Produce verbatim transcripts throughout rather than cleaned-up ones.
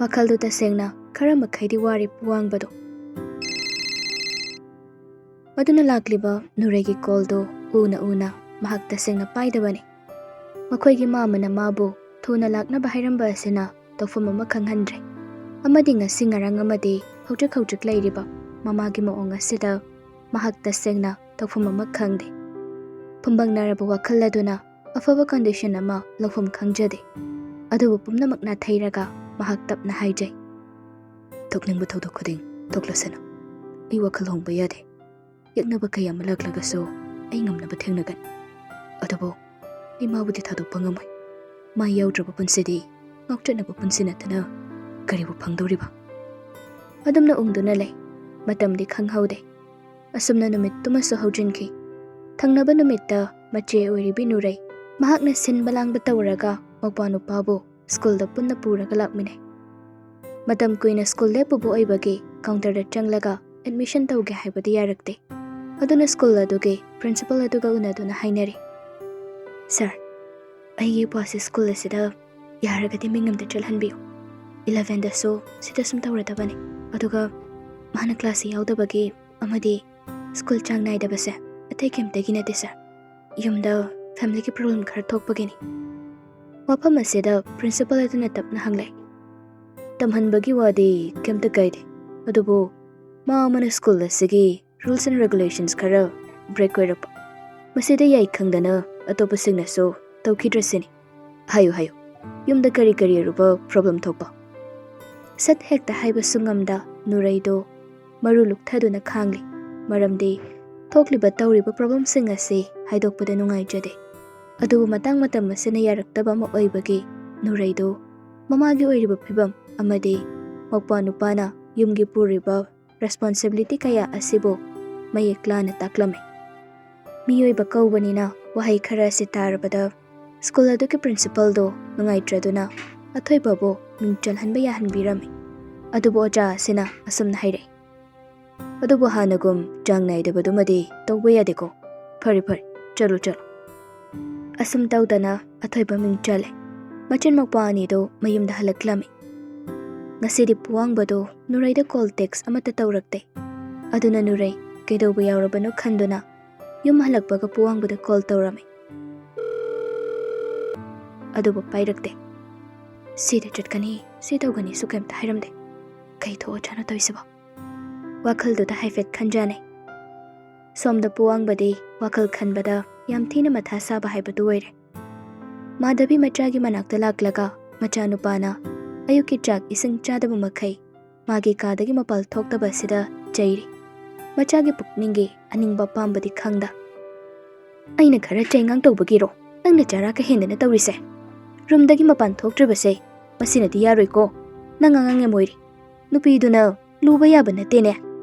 ꯋꯥꯈꯜꯗꯨ ꯇꯁꯦꯡꯅ ꯈꯔ ꯃꯈꯩꯗꯤ ꯋꯥꯔꯤ ꯄꯨꯋꯥꯡꯕꯗꯣ꯫ ꯃꯗꯨꯅ ꯂꯥꯛꯂꯤꯕ ꯅꯨꯔꯩꯒꯤ ꯀꯣꯜꯗꯨ ꯎꯅ ꯎꯅ ꯃꯍꯥꯛ ꯇꯁꯦꯡꯅ ꯄꯥꯏꯗꯕꯅꯤ꯫ ꯃꯈꯣꯏꯒꯤ ꯃꯥꯃꯅ ꯃꯥꯕꯨ ꯊꯨꯅ ꯂꯥꯛꯅꯕ ꯍꯥꯏꯔꯝꯕ ꯑꯁꯤꯅ ꯇꯧꯐꯝ ꯑꯃ ꯈꯪꯍꯟꯗ꯭ꯔꯦ꯫ ꯑꯃꯗꯤ ꯉꯁꯤ ꯉꯔꯥꯡ ꯑꯃꯗꯤ ꯍꯧꯖꯤꯛ ꯍꯧꯖꯤꯛ ꯂꯩꯔꯤꯕ ꯃꯃꯥꯒꯤ ꯃꯑꯣꯡ ꯑꯁꯤꯗ ꯃꯍꯥꯛ ꯇꯁꯦꯡꯅ ꯇꯧꯐꯝ ꯑꯃ ꯈꯪꯗꯦ꯫ ꯐꯨꯝꯕꯪꯅꯔꯕ ꯋꯥꯈꯜ ꯑꯗꯨꯅ ꯑꯐꯕ ꯀꯟꯗꯤꯁꯟ ꯑꯃ ꯂꯧꯐꯝ ꯈꯪꯖꯗꯦ꯫ ꯑꯗꯨꯕꯨ ꯄꯨꯝꯅꯃꯛ ꯅꯥꯊꯩꯔꯒ ꯃꯍꯥꯛ ꯇꯞꯅ ꯍꯥꯏꯖꯩ, "ꯊꯣꯛꯅꯤꯡꯕ ꯊꯧꯗꯣꯛ ꯈꯨꯗꯤꯡ ꯊꯣꯛꯂꯁꯅꯨ꯫ ꯑꯩ ꯋꯥꯈꯜ ꯍꯣꯡꯕ ꯌꯥꯗꯦ꯫ ꯌꯦꯛꯅꯕ ꯀꯌꯥ ꯑꯃ ꯂꯥꯛꯂꯒꯁꯨ ꯑꯩ ꯉꯝꯅꯕ ꯊꯦꯡꯅꯒꯅꯤ꯫ ꯑꯗꯨꯕꯨ ꯑꯩ ꯃꯥꯕꯨꯗꯤ ꯊꯥꯗꯣꯛꯄ ꯉꯝꯃꯣꯏ꯫ ꯃꯥ ꯌꯥꯎꯗ꯭ꯔꯕ ꯄꯨꯟꯁꯤꯗꯤ ꯉꯥꯎꯆꯠꯅꯕ ꯄꯨꯟꯁꯤ ꯅꯠꯇꯅ ꯀꯔꯤꯕꯨ ꯐꯪꯗꯧꯔꯤꯕ?" ꯑꯗꯨꯝꯅ ꯎꯪꯗꯨꯅ ꯂꯩ꯫ ꯃꯇꯝꯗꯤ ꯈꯪꯍꯧꯗꯦ꯫ ꯑꯁꯨꯝꯅ ꯅꯨꯃꯤꯠꯇꯨꯃꯁꯨ ꯍꯧꯖꯤꯟꯈꯤ꯫ ꯊꯪꯅꯕ ꯅꯨꯃꯤꯠꯇ ꯃꯆꯦ ꯑꯣꯏꯔꯤꯕꯤ ꯅꯨꯔꯩ ꯃꯍꯥꯛꯅ ꯁꯤꯟꯕ ꯂꯥꯡꯕ ꯇꯧꯔꯒ ꯃꯧꯄ꯭ꯋꯥ ꯅꯨꯄꯥꯕꯨ ꯁ꯭ꯀꯨꯜꯗ ꯄꯨꯟꯅ ꯄꯨꯔꯒ ꯂꯥꯛꯃꯤꯟꯅꯩ꯫ ꯃꯇꯝ ꯀꯨꯏꯅ ꯁ꯭ꯀꯨꯜ ꯂꯦꯞꯄꯨꯕ ꯑꯣꯏꯕꯒꯤ ꯀꯥꯎꯟꯇꯔꯗ ꯆꯪꯂꯒ ꯑꯦꯗꯃꯤꯁꯟ ꯇꯧꯒꯦ ꯍꯥꯏꯕꯗꯤ ꯌꯥꯔꯛꯇꯦ꯫ ꯑꯗꯨꯅ ꯁ꯭ꯀꯨꯜ ꯑꯗꯨꯒꯤ ꯄ꯭ꯔꯤꯟꯁꯤꯄꯜ ꯑꯗꯨꯒ ꯎꯅꯗꯨꯅ ꯍꯥꯏꯅꯔꯤ, "ꯁꯥꯔ, ꯑꯩꯒꯤ ꯏꯄ꯭ꯋꯥꯁꯤ ꯁ꯭ꯀꯨꯜ ꯑꯁꯤꯗ ꯌꯥꯔꯒꯗꯤ ꯃꯤꯡ ꯑꯝꯇ ꯆꯠꯍꯟꯕꯤꯌꯨ꯫ ꯏꯂꯚꯦꯟꯗꯁꯨ ꯁꯤꯗ ꯁꯨꯝ ꯇꯧꯔꯗꯕꯅꯤ꯫ ꯑꯗꯨꯒ ꯃꯥꯅ ꯀ꯭ꯂꯥꯁꯁꯤ ꯌꯥꯎꯗꯕꯒꯤ ꯑꯃꯗꯤ ꯁ꯭ꯀꯨꯜ ꯆꯥꯡ ꯅꯥꯏꯗꯕꯁꯦ ꯑꯇꯩ ꯀꯩꯝꯇꯒꯤ ꯅꯠꯇꯦ ꯁꯥꯔ꯫ ꯌꯨꯝꯗ ꯐꯦꯃꯤꯂꯤꯒꯤ ꯄ꯭ꯔꯣꯕ꯭ꯂꯦꯝ ꯈꯔ ꯊꯣꯛꯄꯒꯤꯅꯤ꯫" ꯋꯥꯐꯝ ꯑꯁꯤꯗ ꯄ꯭ꯔꯤꯟꯁꯤꯄꯜ ꯑꯗꯨꯅ ꯇꯞꯅ ꯍꯪꯂꯛꯏ, "ꯇꯝꯍꯟꯕꯒꯤ ꯋꯥꯗꯤ ꯀꯩꯝꯇ ꯀꯥꯏꯗꯦ, ꯑꯗꯨꯕꯨ ꯃꯥ ꯑꯃꯅ ꯁ꯭ꯀꯨꯜ ꯑꯁꯤꯒꯤ ꯔꯨꯜꯁ ꯑꯦꯟ ꯔꯦꯒꯨꯂꯦꯁꯟꯁ ꯈꯔ ꯕ꯭ꯔꯦꯛ ꯑꯣꯏꯔꯛꯄ, ꯃꯁꯤꯗ ꯌꯥꯏ ꯈꯪꯗꯅ ꯑꯇꯣꯞꯄꯁꯤꯡꯅꯁꯨ ꯇꯧꯈꯤꯗ꯭ꯔꯁꯤꯅꯤ꯫ ꯍꯥꯏꯌꯨ, ꯍꯥꯏꯌꯨ, ꯌꯨꯝꯗ ꯀꯔꯤ ꯀꯔꯤ ꯑꯔꯨꯕ ꯄ꯭ꯔꯣꯕ꯭ꯂꯦꯝ ꯊꯣꯛꯄ?" ꯁꯠ ꯍꯦꯛꯇ ꯍꯥꯏꯕꯁꯨ ꯉꯝꯗ ꯅꯨꯔꯩꯗꯣ ꯃꯔꯨ ꯂꯨꯛꯊꯗꯨꯅ ꯈꯥꯡꯂꯤ꯫ ꯃꯔꯝꯗꯤ ꯊꯣꯛꯂꯤꯕ ꯇꯧꯔꯤꯕ problemꯁꯤꯡ ꯑꯁꯤ ꯍꯥꯏꯗꯣꯛꯄꯗ ꯅꯨꯡꯉꯥꯏꯖꯗꯦ꯫ ꯑꯗꯨꯕꯨ ꯃꯇꯥꯡ ꯃꯇꯝ ꯑꯁꯤꯅ ꯌꯥꯔꯛꯇꯕ ꯑꯃ ꯑꯣꯏꯕꯒꯤ ꯅꯨꯔꯩꯗꯨ ꯃꯃꯥꯒꯤ ꯑꯣꯏꯔꯤꯕ ꯐꯤꯕꯝ ꯑꯃꯗꯤ ꯃꯧꯄ꯭ꯋꯥ ꯅꯨꯄꯥꯅ ꯌꯨꯝꯒꯤ ꯄꯨꯔꯤꯕ responsibility ꯀꯌꯥ ꯑꯁꯤꯕꯨ ꯃꯌꯦꯛ ꯂꯥꯅ ꯇꯥꯛꯂꯝꯃꯤ꯫ ꯃꯤꯑꯣꯏꯕ ꯀꯧꯕꯅꯤꯅ ꯋꯥꯍꯩ ꯈꯔ ꯑꯁꯤ ꯇꯥꯔꯕꯗ school ꯑꯗꯨꯒꯤ principalꯗꯨ ꯅꯨꯡꯉꯥꯏꯇ꯭ꯔꯗꯨꯅ ꯑꯊꯣꯏꯕꯕꯨ ꯃꯤꯡ ꯆꯜꯍꯟꯕ ꯌꯥꯍꯟꯕꯤꯔꯝꯃꯤ꯫ ꯑꯗꯨꯕꯨ ꯑꯣꯖꯥ ꯑꯁꯤꯅ ꯑꯁꯨꯝꯅ ꯍꯥꯏꯔꯛꯏ, "ꯑꯗꯨꯕꯨ ꯍꯥꯟꯅꯒꯨꯝ ꯆꯥꯡ ꯅꯥꯏꯗꯕꯗꯨꯃꯗꯤ ꯇꯧꯕ ꯌꯥꯗꯦꯀꯣ꯫ ꯐꯔꯦ ꯐꯔꯦ, ꯆꯠꯂꯨ ꯆꯠꯂꯨ"꯫ ꯑꯁꯨꯝ ꯇꯧꯗꯅ ꯑꯊꯣꯏꯕ ꯃꯤꯡ ꯆꯜꯂꯦ꯫ ꯃꯆꯤꯟ ꯃꯧꯄ꯭ꯋꯥ ꯑꯅꯤꯗꯨ ꯃꯌꯨꯝꯗ ꯍꯜꯂꯛꯂꯝꯃꯤ꯫ ꯉꯁꯤꯗꯤ ꯄꯨꯋꯥꯡꯕꯗꯨ ꯅꯨꯔꯩꯗ call text ꯑꯃꯠꯇ ꯇꯧꯔꯛꯇꯦ꯫ ꯑꯗꯨꯅ ꯅꯨꯔꯩ ꯀꯩꯗꯧꯕ ꯌꯥꯎꯔꯕꯅꯣ ꯈꯟꯗꯨꯅ ꯌꯨꯝ ꯍꯜꯂꯛꯄꯒ ꯄꯨꯋꯥꯡꯕꯗ call ꯇꯧꯔꯝꯃꯤ꯫ ꯑꯗꯨꯕꯨ ꯄꯥꯏꯔꯛꯇꯦ꯫ "ꯁꯤꯗ ꯆꯠꯀꯅꯤ, ꯁꯤ ꯇꯧꯒꯅꯤꯁꯨ ꯀꯩꯝꯇ ꯍꯥꯏꯔꯝꯗꯦ꯫ ꯀꯩ ꯊꯣꯛꯑꯖꯥꯠꯅꯣ ꯇꯧꯔꯤꯁꯤꯕꯣ?" ꯋꯥꯈꯜꯗꯨꯗ ꯍꯥꯏꯐꯦꯠ ꯈꯟꯖꯥꯅꯩ꯫ ꯁꯣꯝꯗ ꯄꯨꯋꯥꯡꯕꯗꯤ ꯋꯥꯈꯜ ꯈꯟꯕꯗ ꯌꯥꯝ ꯊꯤꯅ ꯃꯊꯥ ꯁꯥꯕ ꯍꯥꯏꯕꯗꯨ ꯑꯣꯏꯔꯦ꯫ ꯃꯥꯙꯕꯤ ꯃꯆꯥꯒꯤ ꯃꯅꯥꯛꯇ ꯂꯥꯛꯂꯒ ꯃꯆꯥꯅꯨꯄꯥꯅ ꯑꯌꯨꯛꯀꯤ ꯆꯥꯛ ꯏꯁꯤꯡ ꯆꯥꯗꯕ ꯃꯈꯩ ꯃꯥꯒꯤ ꯀꯥꯗꯒꯤ ꯃꯄꯥꯜ ꯊꯣꯛꯇꯕ ꯑꯁꯤꯗ ꯆꯩꯔꯤ꯫ ꯃꯆꯥꯒꯤ ꯄꯨꯛꯅꯤꯡꯒꯤ ꯑꯅꯤꯡꯕ ꯑꯄꯥꯝꯕꯗꯤ ꯈꯪꯗ꯫ "ꯑꯩꯅ ꯈꯔ ꯆꯩꯉꯥꯡ ꯇꯧꯕꯒꯤꯔꯣ ꯅꯪꯅ ꯆꯔꯥ ꯀ ꯍꯦꯟꯗꯅ ꯇꯧꯔꯤꯁꯦ? ꯔꯨꯝꯗꯒꯤ ꯃꯄꯥꯟ ꯊꯣꯛꯇ꯭ꯔꯤꯕꯁꯦ ꯃꯁꯤꯅꯗꯤ ꯌꯥꯔꯣꯏꯀꯣ꯫ ꯅꯪ ꯑꯉꯥꯡ ꯌꯥꯝ ꯑꯣꯏꯔꯤ꯫ ꯅꯨꯄꯤꯗꯨꯅ ꯂꯨꯕ ꯌꯥꯕ ꯅꯠꯇꯦꯅꯦ꯫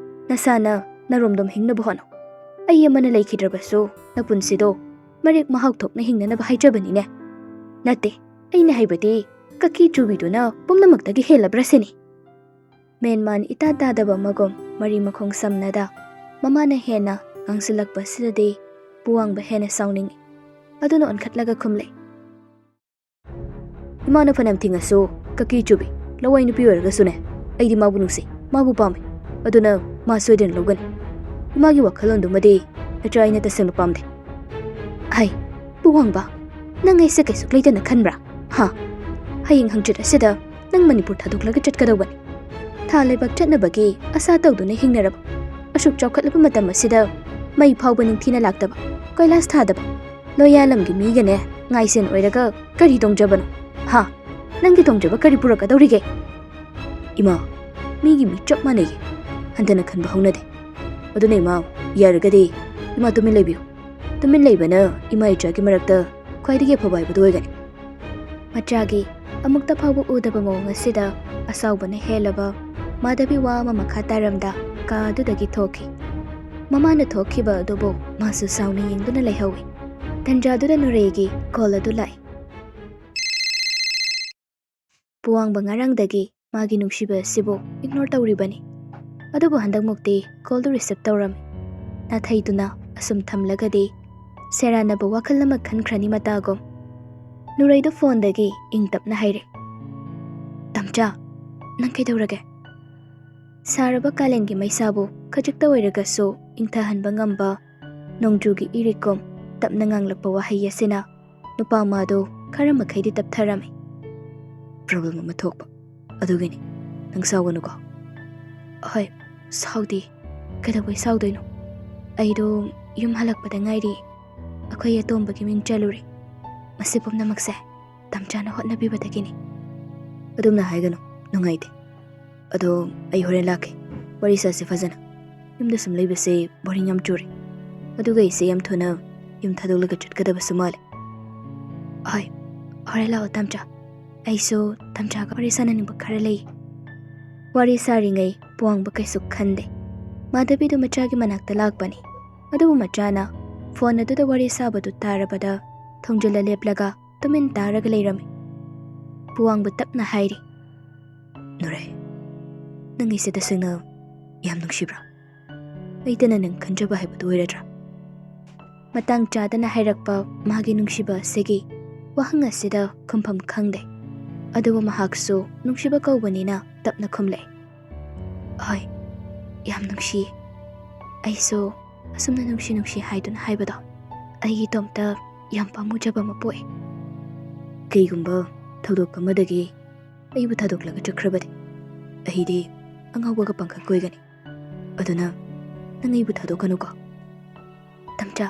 ꯅꯁꯥꯅ ꯅꯔꯣꯝꯗꯣꯝ ꯍꯤꯡꯅꯕ ꯍꯣꯠꯅꯧ꯫ ꯑꯩ ꯑꯃꯅ ꯂꯩꯈꯤꯗ꯭ꯔꯕꯁꯨ ꯅꯄꯨꯟꯁꯤꯗꯣ ꯃꯔꯦꯛ ꯃꯍꯥꯎ ꯊꯣꯛꯅ ꯍꯤꯡꯅꯅꯕ ꯍꯥꯏꯖꯕꯅꯤꯅꯦ꯫ ꯅꯠꯇꯦ, ꯑꯩꯅ ꯍꯥꯏꯕꯗꯤ ꯀꯀꯤ ꯆꯨꯕꯤꯗꯨꯅ ꯄꯨꯝꯅꯃꯛꯇꯒꯤ ꯍꯦꯜꯂꯕ꯭ꯔꯥ ꯁꯤꯅꯤ"꯫ ꯃꯦꯟꯃꯥꯟ ꯏꯇꯥ ꯇꯥꯗꯕ ꯑꯃꯒꯨꯝ ꯃꯔꯤ ꯃꯈꯣꯡ ꯁꯝꯅꯗ ꯃꯃꯥꯅ ꯍꯦꯟꯅ ꯉꯥꯡꯁꯤꯜꯂꯛꯄ ꯑꯁꯤꯗꯗꯤ ꯄꯨꯋꯥꯡꯕ ꯍꯦꯟꯅ ꯁꯥꯎꯅꯤꯡꯏ꯫ ꯑꯗꯨꯅ ꯑꯣꯟꯈꯠꯂꯒ ꯈꯨꯝꯂꯦ꯫ "ꯏꯃꯥꯅ ꯐꯅꯌꯥꯝ ꯊꯤꯡꯉꯁꯨ ꯀꯀꯤ ꯆꯨꯕꯤ, ꯂꯋꯥꯏ ꯅꯨꯄꯤ ꯑꯣꯏꯔꯒꯁꯨꯅꯦ, ꯑꯩꯗꯤ ꯃꯥꯕꯨ ꯅꯨꯡꯁꯤ, ꯃꯥꯕꯨ ꯄꯥꯝꯃꯤ꯫ ꯑꯗꯨꯅ ꯃꯥ ꯁꯣꯏꯗꯅ ꯂꯧꯒꯅꯤ꯫ ꯏꯃꯥꯒꯤ ꯋꯥꯈꯜꯂꯣꯟꯗꯨꯃꯗꯤ ꯅꯆꯥ ꯑꯩꯅ ꯇꯁꯦꯡꯅ ꯄꯥꯝꯗꯦ"꯫ ꯍꯩ, ꯄꯨꯋꯥꯡꯕ, ꯅꯪ ꯑꯩꯁꯦ ꯀꯩꯁꯨ ꯂꯩꯇꯅ ꯈꯟꯕ꯭ꯔꯥ? ꯍꯥ? ꯍꯌꯦꯡ ꯍꯪꯆꯤꯠ ꯑꯁꯤꯗ ꯅꯪ ꯃꯅꯤꯄꯨꯔ ꯊꯥꯗꯣꯛꯂꯒ ꯆꯠꯀꯗꯧꯕꯅꯤ꯫ ꯊꯥ ꯂꯩꯕꯥꯛ ꯆꯠꯅꯕꯒꯤ ꯑꯁꯥ ꯇꯧꯗꯨꯅ ꯍꯤꯡꯅꯔꯕ ꯑꯁꯨꯛ ꯆꯥꯎꯈꯠꯂꯕ ꯃꯇꯝ ꯑꯁꯤꯗ ꯃꯩ ꯐꯥꯎꯕ ꯅꯤꯡꯊꯤꯅ ꯂꯥꯛꯇꯕ, ꯀꯣꯏꯂꯥꯁ ꯊꯥꯗꯕ, ꯂꯣꯌꯥꯂꯝꯒꯤ ꯃꯤꯒꯅꯦ ꯉꯥꯏꯁꯦꯟ ꯑꯣꯏꯔꯒ ꯀꯔꯤ ꯇꯣꯡꯖꯕꯅꯣ? ꯍꯥ? ꯅꯪꯒꯤ ꯇꯣꯡꯖꯕ ꯀꯔꯤ ꯄꯨꯔꯛꯀꯗꯧꯔꯤꯒꯦ? ꯏꯃꯥ, ꯃꯤꯒꯤ ꯃꯤ ꯆꯞ ꯃꯥꯟꯅꯩꯌꯦ꯫ ꯍꯟꯊꯅ ꯈꯟꯕ ꯍꯧꯅꯗꯦ꯫ ꯑꯗꯨꯅ ꯏꯃꯥ, ꯌꯥꯔꯒꯗꯤ ꯏꯃꯥ ꯇꯨꯃꯤꯟ ꯂꯩꯕꯤꯌꯨ꯫ ꯇꯨꯃꯤꯟ ꯂꯩꯕꯅ ꯏꯃꯥ ꯏꯆꯥꯒꯤ ꯃꯔꯛꯇ ꯈ꯭ꯋꯥꯏꯗꯒꯤ ꯑꯐꯕ ꯍꯥꯏꯕꯗꯨ ꯑꯣꯏꯒꯅꯤ꯫ ꯃꯆꯥꯒꯤ ꯑꯃꯨꯛꯇ ꯐꯥꯎꯕ ꯎꯗꯕ ꯃꯑꯣꯡ ꯑꯁꯤꯗ ꯑꯁꯥꯎꯕꯅ ꯍꯦꯜꯂꯕ ꯃꯥꯙꯕꯤ ꯋꯥ ꯑꯃ ꯃꯈꯥ ꯇꯥꯔꯝꯗ ꯀꯥ ꯑꯗꯨꯗꯒꯤ ꯊꯣꯛꯈꯤ꯫ ꯃꯃꯥꯅ ꯊꯣꯛꯈꯤꯕ ꯑꯗꯨꯕꯨ ꯃꯥꯁꯨ ꯁꯥꯎꯅ ꯌꯦꯡꯗꯨꯅ ꯂꯩꯍꯧꯏ꯫ ꯇꯟꯖꯥꯗꯨꯗ ꯅꯨꯔꯩꯒꯤ ꯀꯣꯜ ꯑꯗꯨ ꯂꯥꯛꯏ꯫ ꯄꯨꯋꯥꯡꯕ ꯉꯔꯥꯡꯗꯒꯤ ꯃꯥꯒꯤ ꯅꯨꯡꯁꯤꯕ ꯑꯁꯤꯕꯨ ꯏꯒꯅꯣꯔ ꯇꯧꯔꯤꯕꯅꯤ꯫ ꯑꯗꯨꯕꯨ ꯍꯟꯗꯛꯃꯨꯛꯇꯤ ꯀꯣꯜꯗꯨ ꯔꯤꯁꯤꯞ ꯇꯧꯔꯝꯃꯤ꯫ ꯅꯥꯊꯩꯗꯨꯅ ꯑꯁꯨꯝ ꯊꯝꯂꯒꯗꯤ ꯁꯦꯔꯥꯟꯅꯕ ꯋꯥꯈꯜ ꯑꯃ ꯈꯟꯈ꯭ꯔꯅꯤ ꯃꯇꯥꯒꯨꯝ꯫ ꯅꯨꯔꯩꯗꯨ ꯐꯣꯟꯗꯒꯤ ꯏꯪ ꯇꯞꯅ ꯍꯥꯏꯔꯦ, "ꯇꯝꯆꯥ, ꯅꯪ ꯀꯩꯗꯧꯔꯒꯦ?" ꯁꯥꯔꯕ ꯀꯥꯂꯦꯟꯒꯤ ꯃꯩꯁꯥꯕꯨ ꯈꯖꯤꯛꯇ ꯑꯣꯏꯔꯒꯁꯨ ꯏꯪꯊꯍꯟꯕ ꯉꯝꯕ ꯅꯣꯡꯖꯨꯒꯤ ꯏꯔꯤꯛꯀꯨꯝ ꯇꯞꯅ ꯉꯥꯡꯂꯛꯄ ꯋꯥꯍꯩ ꯑꯁꯤꯅ ꯅꯨꯄꯥ ꯃꯥꯗꯨ ꯈꯔ ꯃꯈꯩꯗꯤ ꯇꯞꯊꯔꯝꯃꯤ꯫ "ꯄ꯭ꯔꯣꯕ꯭ꯂꯦꯝ ꯑꯃ ꯊꯣꯛꯄ, ꯑꯗꯨꯒꯤꯅꯤ꯫ ꯅꯪ ꯁꯥꯎꯒꯅꯨꯀꯣ꯫" "ꯍꯣꯏ, ꯁꯥꯎꯗꯦ꯫ ꯀꯩꯗꯧꯕꯩ ꯁꯥꯎꯗꯣꯏꯅꯣ? ꯑꯩꯗꯣ ꯌꯨꯝ ꯍꯜꯂꯛꯄꯗ ꯉꯥꯏꯔꯤ꯫ ꯑꯩꯈꯣꯏ ꯑꯇꯣꯝꯕꯒꯤ ꯃꯤꯡ ꯆꯜꯂꯨꯔꯦ꯫ ꯃꯁꯤ ꯄꯨꯝꯅꯃꯛꯁꯦ ꯇꯝꯆꯥꯅ ꯍꯣꯠꯅꯕꯤꯕꯗꯒꯤꯅꯤ꯫" "ꯑꯗꯨꯝꯅ ꯍꯥꯏꯒꯅꯨ, ꯅꯨꯡꯉꯥꯏꯇꯦ꯫ ꯑꯗꯣ ꯑꯩ ꯍꯣꯔꯦꯟ ꯂꯥꯛꯀꯦ꯫ ꯋꯥꯔꯤ ꯁꯥꯁꯦ ꯐꯖꯅ꯫ ꯌꯨꯝꯗ ꯁꯨꯝ ꯂꯩꯕꯁꯦ ꯕꯣꯔꯤꯡ ꯌꯥꯝ ꯆꯨꯔꯦ꯫ ꯑꯗꯨꯒ ꯑꯩꯁꯦ ꯌꯥꯝ ꯊꯨꯅ ꯌꯨꯝ ꯊꯥꯗꯣꯛꯂꯒ ꯆꯠꯀꯗꯕꯁꯨ ꯃꯥꯜꯂꯦ꯫" "ꯍꯣꯏ, ꯍꯣꯔꯦꯟ ꯂꯥꯛꯑꯣ ꯇꯝꯆꯥ꯫ ꯑꯩꯁꯨ ꯇꯝꯆꯥꯒ ꯋꯥꯔꯤ ꯁꯥꯟꯅꯅꯤꯡꯕ ꯈꯔ ꯂꯩ꯫" ꯋꯥꯔꯤ ꯁꯥꯔꯤꯉꯩ ꯄꯨꯋꯥꯡꯕ ꯀꯩꯁꯨ ꯈꯟꯗꯦ꯫ ꯃꯥꯙꯕꯤꯗꯨ ꯃꯆꯥꯒꯤ ꯃꯅꯥꯛꯇ ꯂꯥꯛꯄꯅꯤ꯫ ꯑꯗꯨꯕꯨ ꯃꯆꯥꯅ ꯐꯣꯟ ꯑꯗꯨꯗ ꯋꯥꯔꯤ ꯁꯥꯕꯗꯨ ꯇꯥꯔꯕꯗ ꯊꯣꯡꯖꯤꯜꯂ ꯂꯦꯞꯂꯒ ꯇꯨꯃꯤꯟ ꯇꯥꯔꯒ ꯂꯩꯔꯝꯃꯤ꯫ ꯄꯨꯋꯥꯡꯕ ꯇꯞꯅ ꯍꯥꯏꯔꯤ, "ꯅꯨꯔꯩ, ꯅꯪ ꯑꯩꯁꯦ ꯇꯁꯦꯡꯅ ꯌꯥꯝ ꯅꯨꯡꯁꯤꯕ꯭ꯔꯥ? ꯑꯩꯇꯅ ꯅꯪ ꯈꯟꯖꯕ ꯍꯥꯏꯕꯗꯨ ꯑꯣꯏꯔꯗ꯭ꯔꯥ?" ꯃꯇꯥꯡ ꯆꯥꯗꯅ ꯍꯥꯏꯔꯛꯄ ꯃꯥꯒꯤ ꯅꯨꯡꯁꯤꯕ ꯑꯁꯤꯒꯤ ꯋꯥꯍꯪ ꯑꯁꯤꯗ ꯈꯨꯝꯐꯝ ꯈꯪꯗꯦ꯫ ꯑꯗꯨꯕꯨ ꯃꯍꯥꯛꯁꯨ ꯅꯨꯡꯁꯤꯕ ꯀꯧꯕꯅꯤꯅ ꯇꯞꯅ ꯈꯨꯝꯂꯛꯏ, "ꯍꯣꯏ, ꯌꯥꯝ ꯅꯨꯡꯁꯤꯌꯦ꯫ ꯑꯩꯁꯨ ꯑꯁꯨꯝꯅ ꯅꯨꯡꯁꯤ ꯅꯨꯡꯁꯤ ꯍꯥꯏꯗꯨꯅ ꯍꯥꯏꯕꯗꯣ ꯑꯩ ꯏꯇꯣꯝꯇ ꯌꯥꯝ ꯄꯥꯝꯃꯨꯖꯕ ꯑꯃ ꯄꯣꯛꯑꯦ꯫ ꯀꯩꯒꯨꯝꯕ ꯊꯧꯗꯣꯛ ꯑꯃꯗꯒꯤ ꯑꯩꯕꯨ ꯊꯥꯗꯣꯛꯂꯒ ꯆꯠꯈ꯭ꯔꯕꯗꯤ ꯑꯩꯗꯤ ꯑꯉꯥꯎꯕꯒ ꯄꯥꯡꯈꯛ ꯑꯣꯏꯒꯅꯤ꯫ ꯑꯗꯨꯅ ꯅꯪ ꯑꯩꯕꯨ ꯊꯥꯗꯣꯛꯀꯅꯨꯀꯣ꯫" "ꯇꯝꯆꯥ,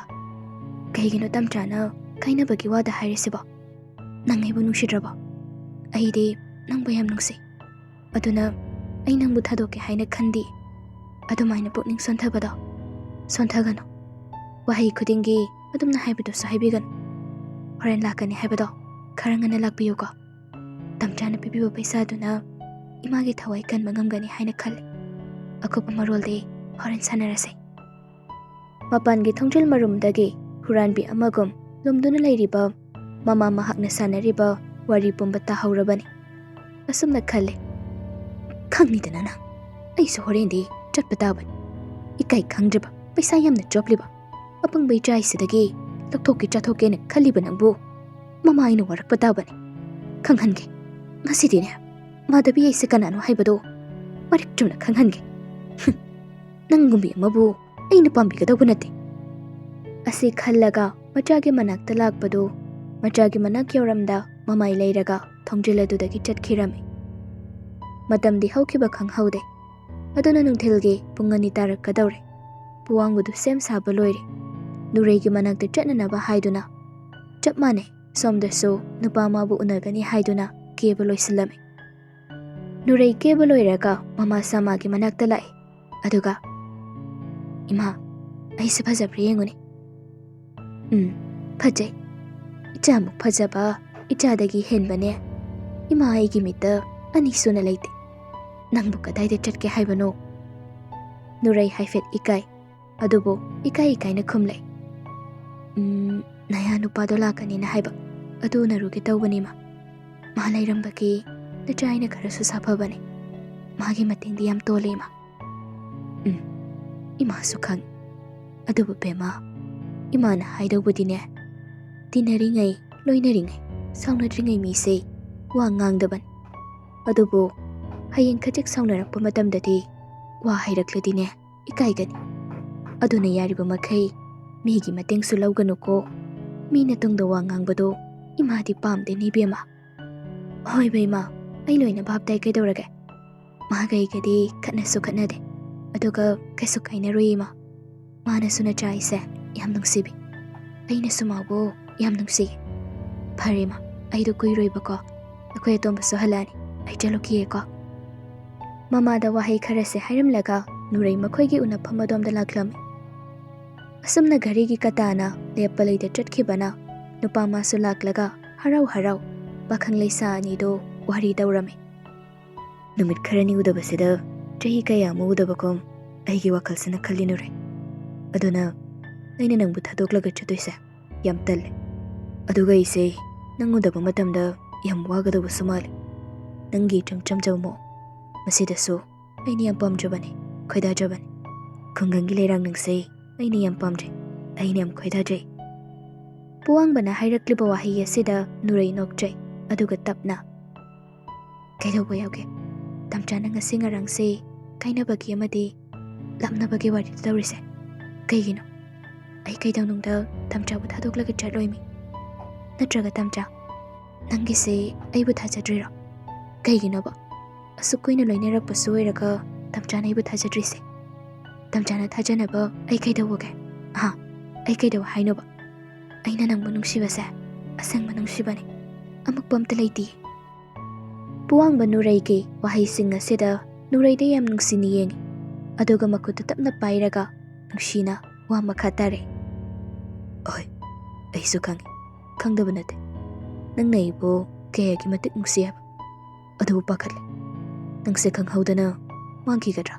ꯀꯩꯒꯤꯅꯣ ꯇꯝꯆꯥꯅ ꯀꯥꯏꯅꯕꯒꯤ ꯋꯥꯗ ꯍꯥꯏꯔꯤꯁꯤꯕꯣ? ꯅꯪ ꯑꯩꯕꯨ ꯅꯨꯡꯁꯤꯗ꯭ꯔꯕꯣ? ꯑꯩꯗꯤ ꯅꯪꯕꯨ ꯌꯥꯝ ꯅꯨꯡꯁꯤ꯫ ꯑꯗꯨꯅ ꯑꯩ ꯅꯪꯕꯨ ꯊꯥꯗꯣꯛꯀꯦ ꯍꯥꯏꯅ ꯈꯟꯗꯦ꯫ ꯑꯗꯨꯃꯥꯏꯅ ꯄꯨꯛꯅꯤꯡ ꯁꯣꯟꯊꯕꯗꯣ ꯁꯣꯟꯊꯒꯅꯨ꯫ ꯋꯥꯍꯩ ꯈꯨꯗꯤꯡꯒꯤ ꯑꯗꯨꯝꯅ ꯍꯥꯏꯕꯗꯨꯁꯨ ꯍꯥꯏꯕꯤꯒꯅꯨ꯫ ꯍꯣꯔꯦꯟ ꯂꯥꯛꯀꯅꯤ ꯍꯥꯏꯕꯗꯣ ꯈꯔ ꯉꯟꯅ ꯂꯥꯛꯄꯤꯌꯨꯀꯣ꯫ ꯇꯝꯆꯥꯅ ꯄꯤꯕꯤꯕ ꯄꯩꯁꯥꯗꯨꯅ ꯏꯃꯥꯒꯤ ꯊꯋꯥꯏ ꯀꯟꯕ ꯉꯝꯒꯅꯤ ꯍꯥꯏꯅ ꯈꯜꯂꯤ꯫ ꯑꯀꯨꯞꯄ ꯃꯔꯣꯜꯗꯤ ꯍꯣꯔꯦꯟ ꯁꯥꯟꯅꯔꯁꯦ꯫ ꯃꯄꯥꯟꯒꯤ ꯊꯣꯡꯖꯤꯜ ꯃꯔꯨꯝꯗꯒꯤ ꯍꯨꯔꯥꯟꯕꯤ ꯑꯃꯒꯨꯝ ꯂꯨꯝꯗꯨꯅ ꯂꯩꯔꯤꯕ ꯃꯃꯥ ꯃꯍꯥꯛꯅ ꯁꯥꯟꯅꯔꯤꯕ ꯋꯥꯔꯤ ꯄꯨꯝꯕ ꯇꯥꯍꯧꯔꯕꯅꯤ꯫ ꯑꯁꯨꯝꯅ ꯈꯜꯂꯤ, "ꯈꯪꯅꯤꯗꯅ ꯅꯪ, ꯑꯩꯁꯨ ꯍꯣꯔꯦꯟꯗꯤ ꯆꯠꯄ ꯇꯥꯕꯅꯤ꯫ ꯏꯀꯥꯏ ꯈꯪꯗ꯭ꯔꯤꯕ, ꯄꯩꯁꯥ ꯌꯥꯝꯅ ꯆꯣꯞꯂꯤꯕ, ꯑꯄꯪꯕ ꯏꯆꯥ ꯑꯁꯤꯗꯒꯤ ꯂꯧꯊꯣꯛꯀꯦ ꯆꯥꯊꯣꯛꯀꯦꯅ ꯈꯜꯂꯤꯕ ꯅꯪꯕꯨ ꯃꯃꯥ ꯑꯩꯅ ꯋꯥꯔꯛꯄ ꯇꯥꯕꯅꯤ꯫ ꯈꯪꯍꯟꯒꯦ꯫ ꯉꯁꯤꯗꯤꯅꯦ, ꯃꯥꯙꯕꯤ ꯑꯩꯁꯦ ꯀꯅꯥꯅꯣ ꯍꯥꯏꯕꯗꯣ ꯃꯔꯤꯛ ꯆꯨꯝꯅ ꯈꯪꯍꯟꯒꯦ꯫ ꯍꯨꯝ, ꯅꯪꯒꯨꯝꯕꯤ ꯑꯃꯕꯨ ꯑꯩꯅ ꯄꯥꯝꯕꯤꯒꯗꯧꯕ ꯅꯠꯇꯦ"꯫ ꯑꯁꯤ ꯈꯜꯂꯒ ꯃꯆꯥꯒꯤ ꯃꯅꯥꯛꯇ ꯂꯥꯛꯄꯗꯨ ꯃꯆꯥꯒꯤ ꯃꯅꯥꯛ ꯌꯧꯔꯝꯗ ꯃꯃꯥꯏ ꯂꯩꯔꯒ ꯊꯣꯡꯖꯤꯜ ꯑꯗꯨꯗꯒꯤ ꯆꯠꯈꯤꯔꯝꯃꯤ꯫ ꯃꯇꯝꯗꯤ ꯍꯧꯈꯤꯕ ꯈꯪꯍꯧꯗꯦ꯫ ꯑꯗꯨꯅ ꯅꯨꯡꯊꯤꯜꯒꯤ ꯄꯨꯡ ꯑꯅꯤ ꯇꯥꯔꯛꯀꯗꯧꯔꯦ꯫ ꯄꯨꯋꯥꯡꯕꯗꯨ ꯁꯦꯝ ꯁꯥꯕ ꯂꯣꯏꯔꯦ꯫ ꯅꯨꯔꯩꯒꯤ ꯃꯅꯥꯛꯇ ꯆꯠꯅꯅꯕ ꯍꯥꯏꯗꯨꯅ ꯆꯞ ꯃꯥꯟꯅꯩ꯫ ꯁꯣꯝꯗꯁꯨ ꯅꯨꯄꯥ ꯑꯃꯕꯨ ꯎꯅꯒꯅꯤ ꯍꯥꯏꯗꯨꯅ ꯀꯦꯕ ꯂꯣꯏꯁꯤꯜꯂꯝꯃꯤ꯫ ꯅꯨꯔꯩ ꯀꯦꯕ ꯂꯣꯏꯔꯒ ꯃꯃꯥ ꯁꯃꯥꯒꯤ ꯃꯅꯥꯛꯇ ꯂꯥꯛꯏ꯫ ꯑꯗꯨꯒ, "ꯏꯃꯥ, ꯑꯩꯁꯦ ꯐꯖꯕ꯭ꯔꯥ ꯌꯦꯡꯉꯨꯅꯦ꯫" "ꯎꯝ, ꯐꯖꯩ꯫ ꯏꯆꯥꯃꯨꯛ ꯐꯖꯕ ꯏꯆꯥꯗꯒꯤ ꯍꯦꯟꯕꯅꯦ ꯏꯃꯥ ꯑꯩꯒꯤ ꯃꯤꯠꯇ ꯑꯅꯤ ꯁꯨꯅ ꯂꯩꯇꯦ꯫ ꯅꯪꯕꯨ ꯀꯗꯥꯏꯗ ꯆꯠꯀꯦ ꯍꯥꯏꯕꯅꯣ?" ꯅꯨꯔꯩ ꯍꯥꯏꯐꯦꯠ ꯏꯀꯥꯏ꯫ ꯑꯗꯨꯕꯨ ꯏꯀꯥꯏ ꯏꯀꯥꯏꯅ ꯈꯨꯝꯂꯦ꯫ "ꯎꯝ, ꯅꯌꯥ ꯅꯨꯄꯥꯗꯣ ꯂꯥꯛꯀꯅꯤꯅ ꯍꯥꯏꯕ, ꯑꯗꯨ ꯎꯅꯔꯨꯒꯦ ꯇꯧꯕꯅꯤ, ꯏꯃꯥ꯫ ꯃꯥ ꯂꯩꯔꯝꯕꯒꯤ ꯅꯆꯥ ꯑꯩꯅ ꯈꯔꯁꯨ ꯁꯥꯐꯕꯅꯤ꯫ ꯃꯥꯒꯤ ꯃꯇꯦꯡꯗꯤ ꯌꯥꯝ ꯇꯣꯜꯂꯦ, ꯏꯃꯥ꯫" "ꯎꯝ, ꯏꯃꯥꯁꯨ ꯈꯪꯉꯤ꯫ ꯑꯗꯨꯕꯨ ꯕꯦꯝꯃ, ꯏꯃꯥꯅ ꯍꯥꯏꯗꯧꯕꯗꯤꯅꯦ, ꯇꯤꯟꯅꯔꯤꯉꯩ, ꯂꯣꯏꯅꯔꯤꯉꯩ, ꯁꯥꯎꯅꯗ꯭ꯔꯤꯉꯩ ꯃꯤꯁꯦ ꯋꯥ ꯉꯥꯡꯗꯕꯅꯤ꯫ ꯑꯗꯨꯕꯨ ꯍꯌꯦꯡ ꯈꯖꯤꯛ ꯁꯥꯎꯅꯔꯛꯄ ꯃꯇꯝꯗꯗꯤ ꯋꯥ ꯍꯥꯏꯔꯛꯂꯗꯤꯅꯦ, ꯏꯀꯥꯏꯒꯅꯤ꯫ ꯑꯗꯨꯅ ꯌꯥꯔꯤꯕ ꯃꯈꯩ ꯃꯤꯒꯤ ꯃꯇꯦꯡꯁꯨ ꯂꯧꯒꯅꯨꯀꯣ꯫ ꯃꯤꯅ ꯇꯨꯡꯗ ꯋꯥ ꯉꯥꯡꯕꯗꯣ ꯏꯃꯥꯗꯤ ꯄꯥꯝꯗꯦꯅꯦ ꯏꯕꯦꯝꯃ꯫" "ꯍꯣꯏ ꯕꯦꯝꯃ, ꯑꯩ ꯂꯣꯏꯅ ꯚꯥꯞ ꯇꯥꯏ, ꯀꯩꯗꯧꯔꯒꯦ? ꯃꯥꯒ ꯑꯩꯒꯗꯤ ꯈꯠꯅꯁꯨ ꯈꯠꯅꯗꯦ, ꯑꯗꯨꯒ ꯀꯩꯁꯨ ꯀꯥꯏꯅꯔꯣꯏ ꯏꯃꯥ꯫ ꯃꯥꯅꯁꯨ ꯅꯆꯥ ꯑꯩꯁꯦ ꯌꯥꯝ ꯅꯨꯡꯁꯤꯕꯤ, ꯑꯩꯅꯁꯨ ꯃꯥꯕꯨ ꯌꯥꯝ ꯅꯨꯡꯁꯤ꯫ ꯐꯔꯦ ꯏꯃꯥ, ꯑꯩꯗꯣ ꯀꯨꯏꯔꯣꯏꯕꯀꯣ, ꯑꯩꯈꯣꯏ ꯑꯇꯣꯝꯕꯁꯨ ꯍꯜꯂꯛꯑꯅꯤ, ꯑꯩ ꯆꯠꯂꯨꯈꯤꯒꯦꯀꯣ꯫" ꯃꯃꯥꯗ ꯋꯥꯍꯩ ꯈꯔꯁꯦ ꯍꯥꯏꯔꯝꯂꯒ ꯅꯨꯔꯩ ꯃꯈꯣꯏꯒꯤ ꯎꯅꯐꯝ ꯑꯗꯣꯝꯗ ꯂꯥꯛꯂꯝꯃꯤ꯫ ꯑꯁꯨꯝꯅ ꯘꯔꯤꯒꯤ ꯀꯇꯥꯅ ꯂꯦꯞꯄ ꯂꯩꯇ ꯆꯠꯈꯤꯕꯅ ꯅꯨꯄꯥ ꯃꯥꯁꯨ ꯂꯥꯛꯂꯒ ꯍꯔꯥꯎ ꯍꯔꯥꯎ ꯄꯥꯈꯪ ꯂꯩꯁꯥ ꯑꯅꯤꯗꯨ ꯋꯥꯔꯤ ꯇꯧꯔꯝꯃꯤ꯫ "ꯅꯨꯃꯤꯠ ꯈꯔꯅꯤ ꯎꯗꯕꯁꯤꯗ ꯆꯍꯤ ꯀꯌꯥ ꯑꯃ ꯎꯗꯕꯒꯨꯝ ꯑꯩꯒꯤ ꯋꯥꯈꯜꯁꯤꯅ ꯈꯜꯂꯤꯅꯨꯔꯦ꯫ ꯑꯗꯨꯅ ꯑꯩꯅ ꯅꯪꯕꯨ ꯊꯥꯗꯣꯛꯂꯒ ꯆꯠꯇꯣꯏꯁꯦ ꯌꯥꯝ ꯇꯜꯂꯦ꯫ ꯑꯗꯨꯒ ꯑꯩꯁꯦ ꯅꯪ ꯎꯗꯕ ꯃꯇꯝꯗ ꯌꯥꯝ ꯋꯥꯒꯗꯧꯕꯁꯨ ꯃꯥꯜꯂꯤ꯫ ꯅꯪꯒꯤ ꯏꯆꯝ ꯆꯝꯖꯕ ꯃꯑꯣꯡ ꯃꯁꯤꯗꯁꯨ ꯑꯩꯅ ꯌꯥꯝ ꯄꯥꯝꯖꯕꯅꯤ, ꯈꯣꯏꯗꯥꯖꯕꯅꯤ꯫ ꯈꯨꯡꯒꯪꯒꯤ ꯂꯩꯔꯥꯡ ꯅꯪꯁꯦ ꯑꯩꯅ ꯌꯥꯝ ꯄꯥꯝꯖꯩ, ꯑꯩꯅ ꯌꯥꯝ ꯈꯣꯏꯗꯥꯖꯩ꯫" ꯄꯨꯋꯥꯡꯕꯅ ꯍꯥꯏꯔꯛꯂꯤꯕ ꯋꯥꯍꯩ ꯑꯁꯤꯗ ꯅꯨꯔꯩ ꯅꯣꯛꯆꯩ, ꯑꯗꯨꯒ ꯇꯞꯅ, "ꯀꯩꯗꯧꯕ ꯌꯥꯎꯒꯦ? ꯇꯝꯆꯥꯅ ꯉꯁꯤ ꯉꯔꯥꯡꯁꯦ ꯀꯥꯏꯅꯕꯒꯤ ꯑꯃꯗꯤ ꯂꯥꯞꯅꯕꯒꯤ ꯋꯥꯔꯤ ꯇꯧꯔꯤꯁꯦ ꯀꯩꯒꯤꯅꯣ? ꯑꯩ ꯀꯩꯗꯧꯅꯨꯡꯗ ꯇꯝꯆꯥꯕꯨ ꯊꯥꯗꯣꯛꯂꯒ ꯆꯠꯂꯣꯏꯃꯤ? ꯅꯠꯇ꯭ꯔꯒ ꯇꯝꯆꯥ, ꯅꯪꯒꯤꯁꯦ ꯑꯩꯕꯨ ꯊꯥꯖꯗ꯭ꯔꯤꯔꯣ? ꯀꯩꯒꯤꯅꯣꯕ? ꯑꯁꯨꯛ ꯀꯨꯏꯅ ꯂꯣꯏꯅꯔꯛꯄꯁꯨ ꯑꯣꯏꯔꯒ ꯇꯝꯆꯥꯅ ꯑꯩꯕꯨ ꯊꯥꯖꯗ꯭ꯔꯤꯁꯦ? ꯇꯝꯆꯥꯅ ꯊꯥꯖꯅꯕ ꯑꯩ ꯀꯩꯗꯧꯕꯒꯦ? ꯑꯍꯥ, ꯑꯩ ꯀꯩꯗꯧ ꯍꯥꯏꯅꯣꯕ? ꯑꯩꯅ ꯅꯪꯕꯨ ꯅꯨꯡꯁꯤꯕꯁꯦ ꯑꯁꯦꯡꯕ ꯅꯨꯡꯁꯤꯕꯅꯤ, ꯑꯃꯛꯄ ꯑꯝꯇ ꯂꯩꯇꯤꯌꯦ꯫" ꯄꯨꯋꯥꯡꯕ ꯅꯨꯔꯩꯒꯤ ꯋꯥꯍꯩꯁꯤꯡ ꯑꯁꯤꯗ ꯅꯨꯔꯩꯗ ꯌꯥꯝ ꯅꯨꯡꯁꯤꯅ ꯌꯦꯡꯉꯤ, ꯑꯗꯨꯒ ꯃꯈꯨꯠꯇꯨ ꯇꯞꯅ ꯄꯥꯏꯔꯒ ꯅꯨꯡꯁꯤꯅ ꯋꯥ ꯃꯈꯥ ꯇꯥꯔꯦ꯫ "ꯍꯣꯏ, ꯑꯩꯁꯨ ꯈꯪꯉꯤ, ꯈꯪꯗꯕ ꯅꯠꯇꯦ꯫ ꯅꯪꯅ ꯑꯩꯕꯨ ꯀꯌꯥꯒꯤ ꯃꯇꯤꯛ ꯅꯨꯡꯁꯤ ꯍꯥꯏꯕ꯫ ꯑꯗꯨꯕꯨ ꯄꯥꯈꯠꯂꯦ, ꯅꯪꯁꯦ ꯈꯪꯍꯧꯗꯅ ꯃꯥꯡꯈꯤꯒꯗ꯭ꯔꯥ,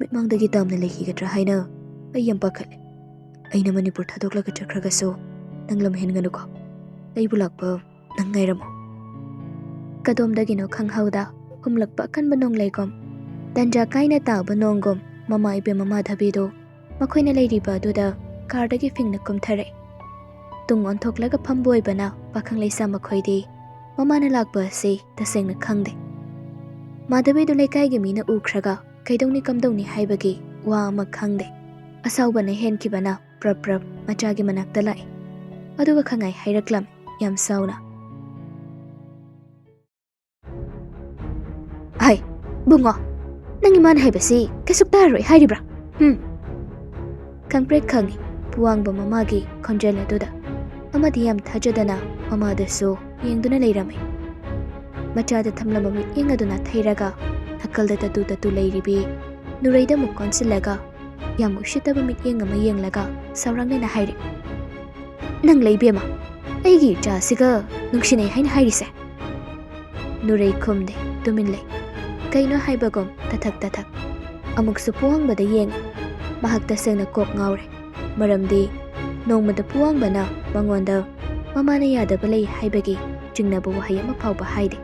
ꯃꯤꯠꯃꯥꯡꯗꯒꯤ ꯇꯥꯝꯅ ꯂꯩꯈꯤꯒꯗ꯭ꯔꯥ ꯍꯥꯏꯅ ꯑꯩ ꯌꯥꯝ ꯄꯥꯈꯠꯂꯦ꯫ ꯑꯩꯅ ꯃꯅꯤꯄꯨꯔ ꯊꯥꯗꯣꯛꯂꯒ ꯆꯠꯈ꯭ꯔꯒꯁꯨ ꯅꯪ ꯂꯝ ꯍꯦꯟꯒꯅꯨꯀꯣ꯫ ꯑꯩꯕꯨ ꯂꯥꯛꯄ ꯅꯪ ꯉꯥꯏꯔꯝꯃꯣ꯫" ꯀꯗꯣꯝꯗꯒꯤꯅꯣ ꯈꯪꯍꯧꯗ ꯍꯨꯝꯂꯛꯄ ꯑꯀꯟꯕ ꯅꯣꯡꯂꯩꯒꯨꯝ, ꯇꯟꯖꯥ ꯀꯥꯏꯅ ꯇꯥꯕ ꯅꯣꯡꯒꯨꯝ, ꯃꯃꯥ ꯏꯕꯦꯝꯃ ꯃꯥꯙꯕꯤꯗꯨ ꯃꯈꯣꯏꯅ ꯂꯩꯔꯤꯕ ꯑꯗꯨꯗ ꯀꯥꯔꯗꯒꯤ ꯐꯤꯡꯅ ꯀꯨꯝꯊꯔꯛꯏ꯫ ꯇꯨꯡ ꯑꯣꯟꯊꯣꯛꯂꯒ ꯐꯝꯕ ꯑꯣꯏꯕꯅ ꯄꯥꯈꯪ ꯂꯩꯁꯥ ꯃꯈꯣꯏꯗꯤ ꯃꯃꯥꯅ ꯂꯥꯛꯄ ꯑꯁꯤ ꯇꯁꯦꯡꯅ ꯈꯪꯗꯦ꯫ ꯃꯥꯙꯕꯤꯗꯨ ꯂꯩꯀꯥꯏꯒꯤ ꯃꯤꯅ ꯎꯈ꯭ꯔꯒ ꯀꯩꯗꯧꯅꯤ ꯀꯝꯗꯧꯅꯤ ꯍꯥꯏꯕꯒꯤ ꯋꯥ ꯑꯃ ꯈꯪꯗꯦ꯫ ꯑꯁꯥꯎꯕꯅ ꯍꯦꯟꯈꯤꯕꯅ ꯄ꯭ꯔꯞ ꯄ꯭ꯔꯞ ꯃꯆꯥꯒꯤ ꯃꯅꯥꯛꯇ ꯂꯥꯛꯏ꯫ ꯑꯗꯨꯒ ꯈꯪꯉꯥꯏ ꯍꯥꯏꯔꯛꯂꯝꯃꯤ ꯌꯥꯝ ꯁꯥꯎꯅ꯫ "ꯍꯥꯏ, ꯕꯨꯡꯉꯣ, ꯅꯪ ꯏꯃꯥꯅ ꯍꯥꯏꯕꯁꯤ ꯀꯩꯁꯨ ꯇꯥꯔꯔꯣꯏ ꯍꯥꯏꯔꯤꯕ꯭ꯔꯥ? ꯍꯨꯝ?" ꯈꯪꯄ꯭ꯔꯦꯛ ꯈꯪꯉꯤ ꯄꯨꯋꯥꯡꯕ ꯃꯃꯥꯒꯤ ꯈꯣꯟꯖꯦꯜ ꯑꯗꯨꯗ꯫ ꯑꯃꯗꯤ ꯌꯥꯝ ꯊꯥꯖꯗꯅ ꯃꯃꯥꯗꯁꯨ ꯌꯦꯡꯗꯨꯅ ꯂꯩꯔꯝꯃꯤ꯫ ꯃꯆꯥꯗ ꯊꯝꯂꯝꯕ ꯃꯤꯠꯌꯦꯡ ꯑꯗꯨ ꯅꯥꯊꯩꯔꯒ ꯅꯥꯀꯜꯗ ꯇꯠꯇꯨ ꯇꯠꯇꯨ ꯂꯩꯔꯤꯕꯤ ꯅꯨꯔꯩꯗ ꯑꯃꯨꯛ ꯀꯣꯟꯁꯤꯜꯂꯒ ꯌꯥꯝ ꯎꯁꯤꯠꯇꯕ ꯃꯤꯠꯌꯦꯡ ꯑꯃ ꯌꯦꯡꯂꯒ ꯁꯥꯎꯔꯥꯡꯅꯅ ꯍꯥꯏꯔꯦ, "ꯅꯪ ꯂꯩ ꯏꯕꯦꯝꯃ, ꯑꯩꯒꯤ ꯏꯆꯥꯁꯤꯒ ꯅꯨꯡꯁꯤꯅꯩ ꯍꯥꯏꯅ ꯍꯥꯏꯔꯤꯁꯦ?" ꯅꯨꯔꯩ ꯈꯨꯝꯗꯦ, ꯇꯨꯃꯤꯟ ꯂꯩ꯫ ꯀꯩꯅꯣ ꯍꯥꯏꯕꯒꯨꯝ ꯇꯊꯛ ꯇꯊꯛ꯫ ꯑꯃꯨꯛꯁꯨ ꯄꯨꯋꯥꯡꯕꯗ ꯌꯦꯡꯉꯤ꯫ ꯃꯍꯥꯛ ꯇꯁꯦꯡꯅ ꯀꯣꯛ ꯉꯥꯎꯔꯦ꯫ ꯃꯔꯝꯗꯤ ꯅꯣꯡꯃꯗ ꯄꯨꯋꯥꯡꯕꯅ ꯃꯉꯣꯟꯗ ꯃꯃꯥꯅ ꯌꯥꯗꯕ ꯂꯩ ꯍꯥꯏꯕꯒꯤ ꯆꯤꯡꯅꯕ ꯋꯥꯍꯩ ꯑꯃ ꯐꯥꯎꯕ ꯍꯥꯏꯗꯦ꯫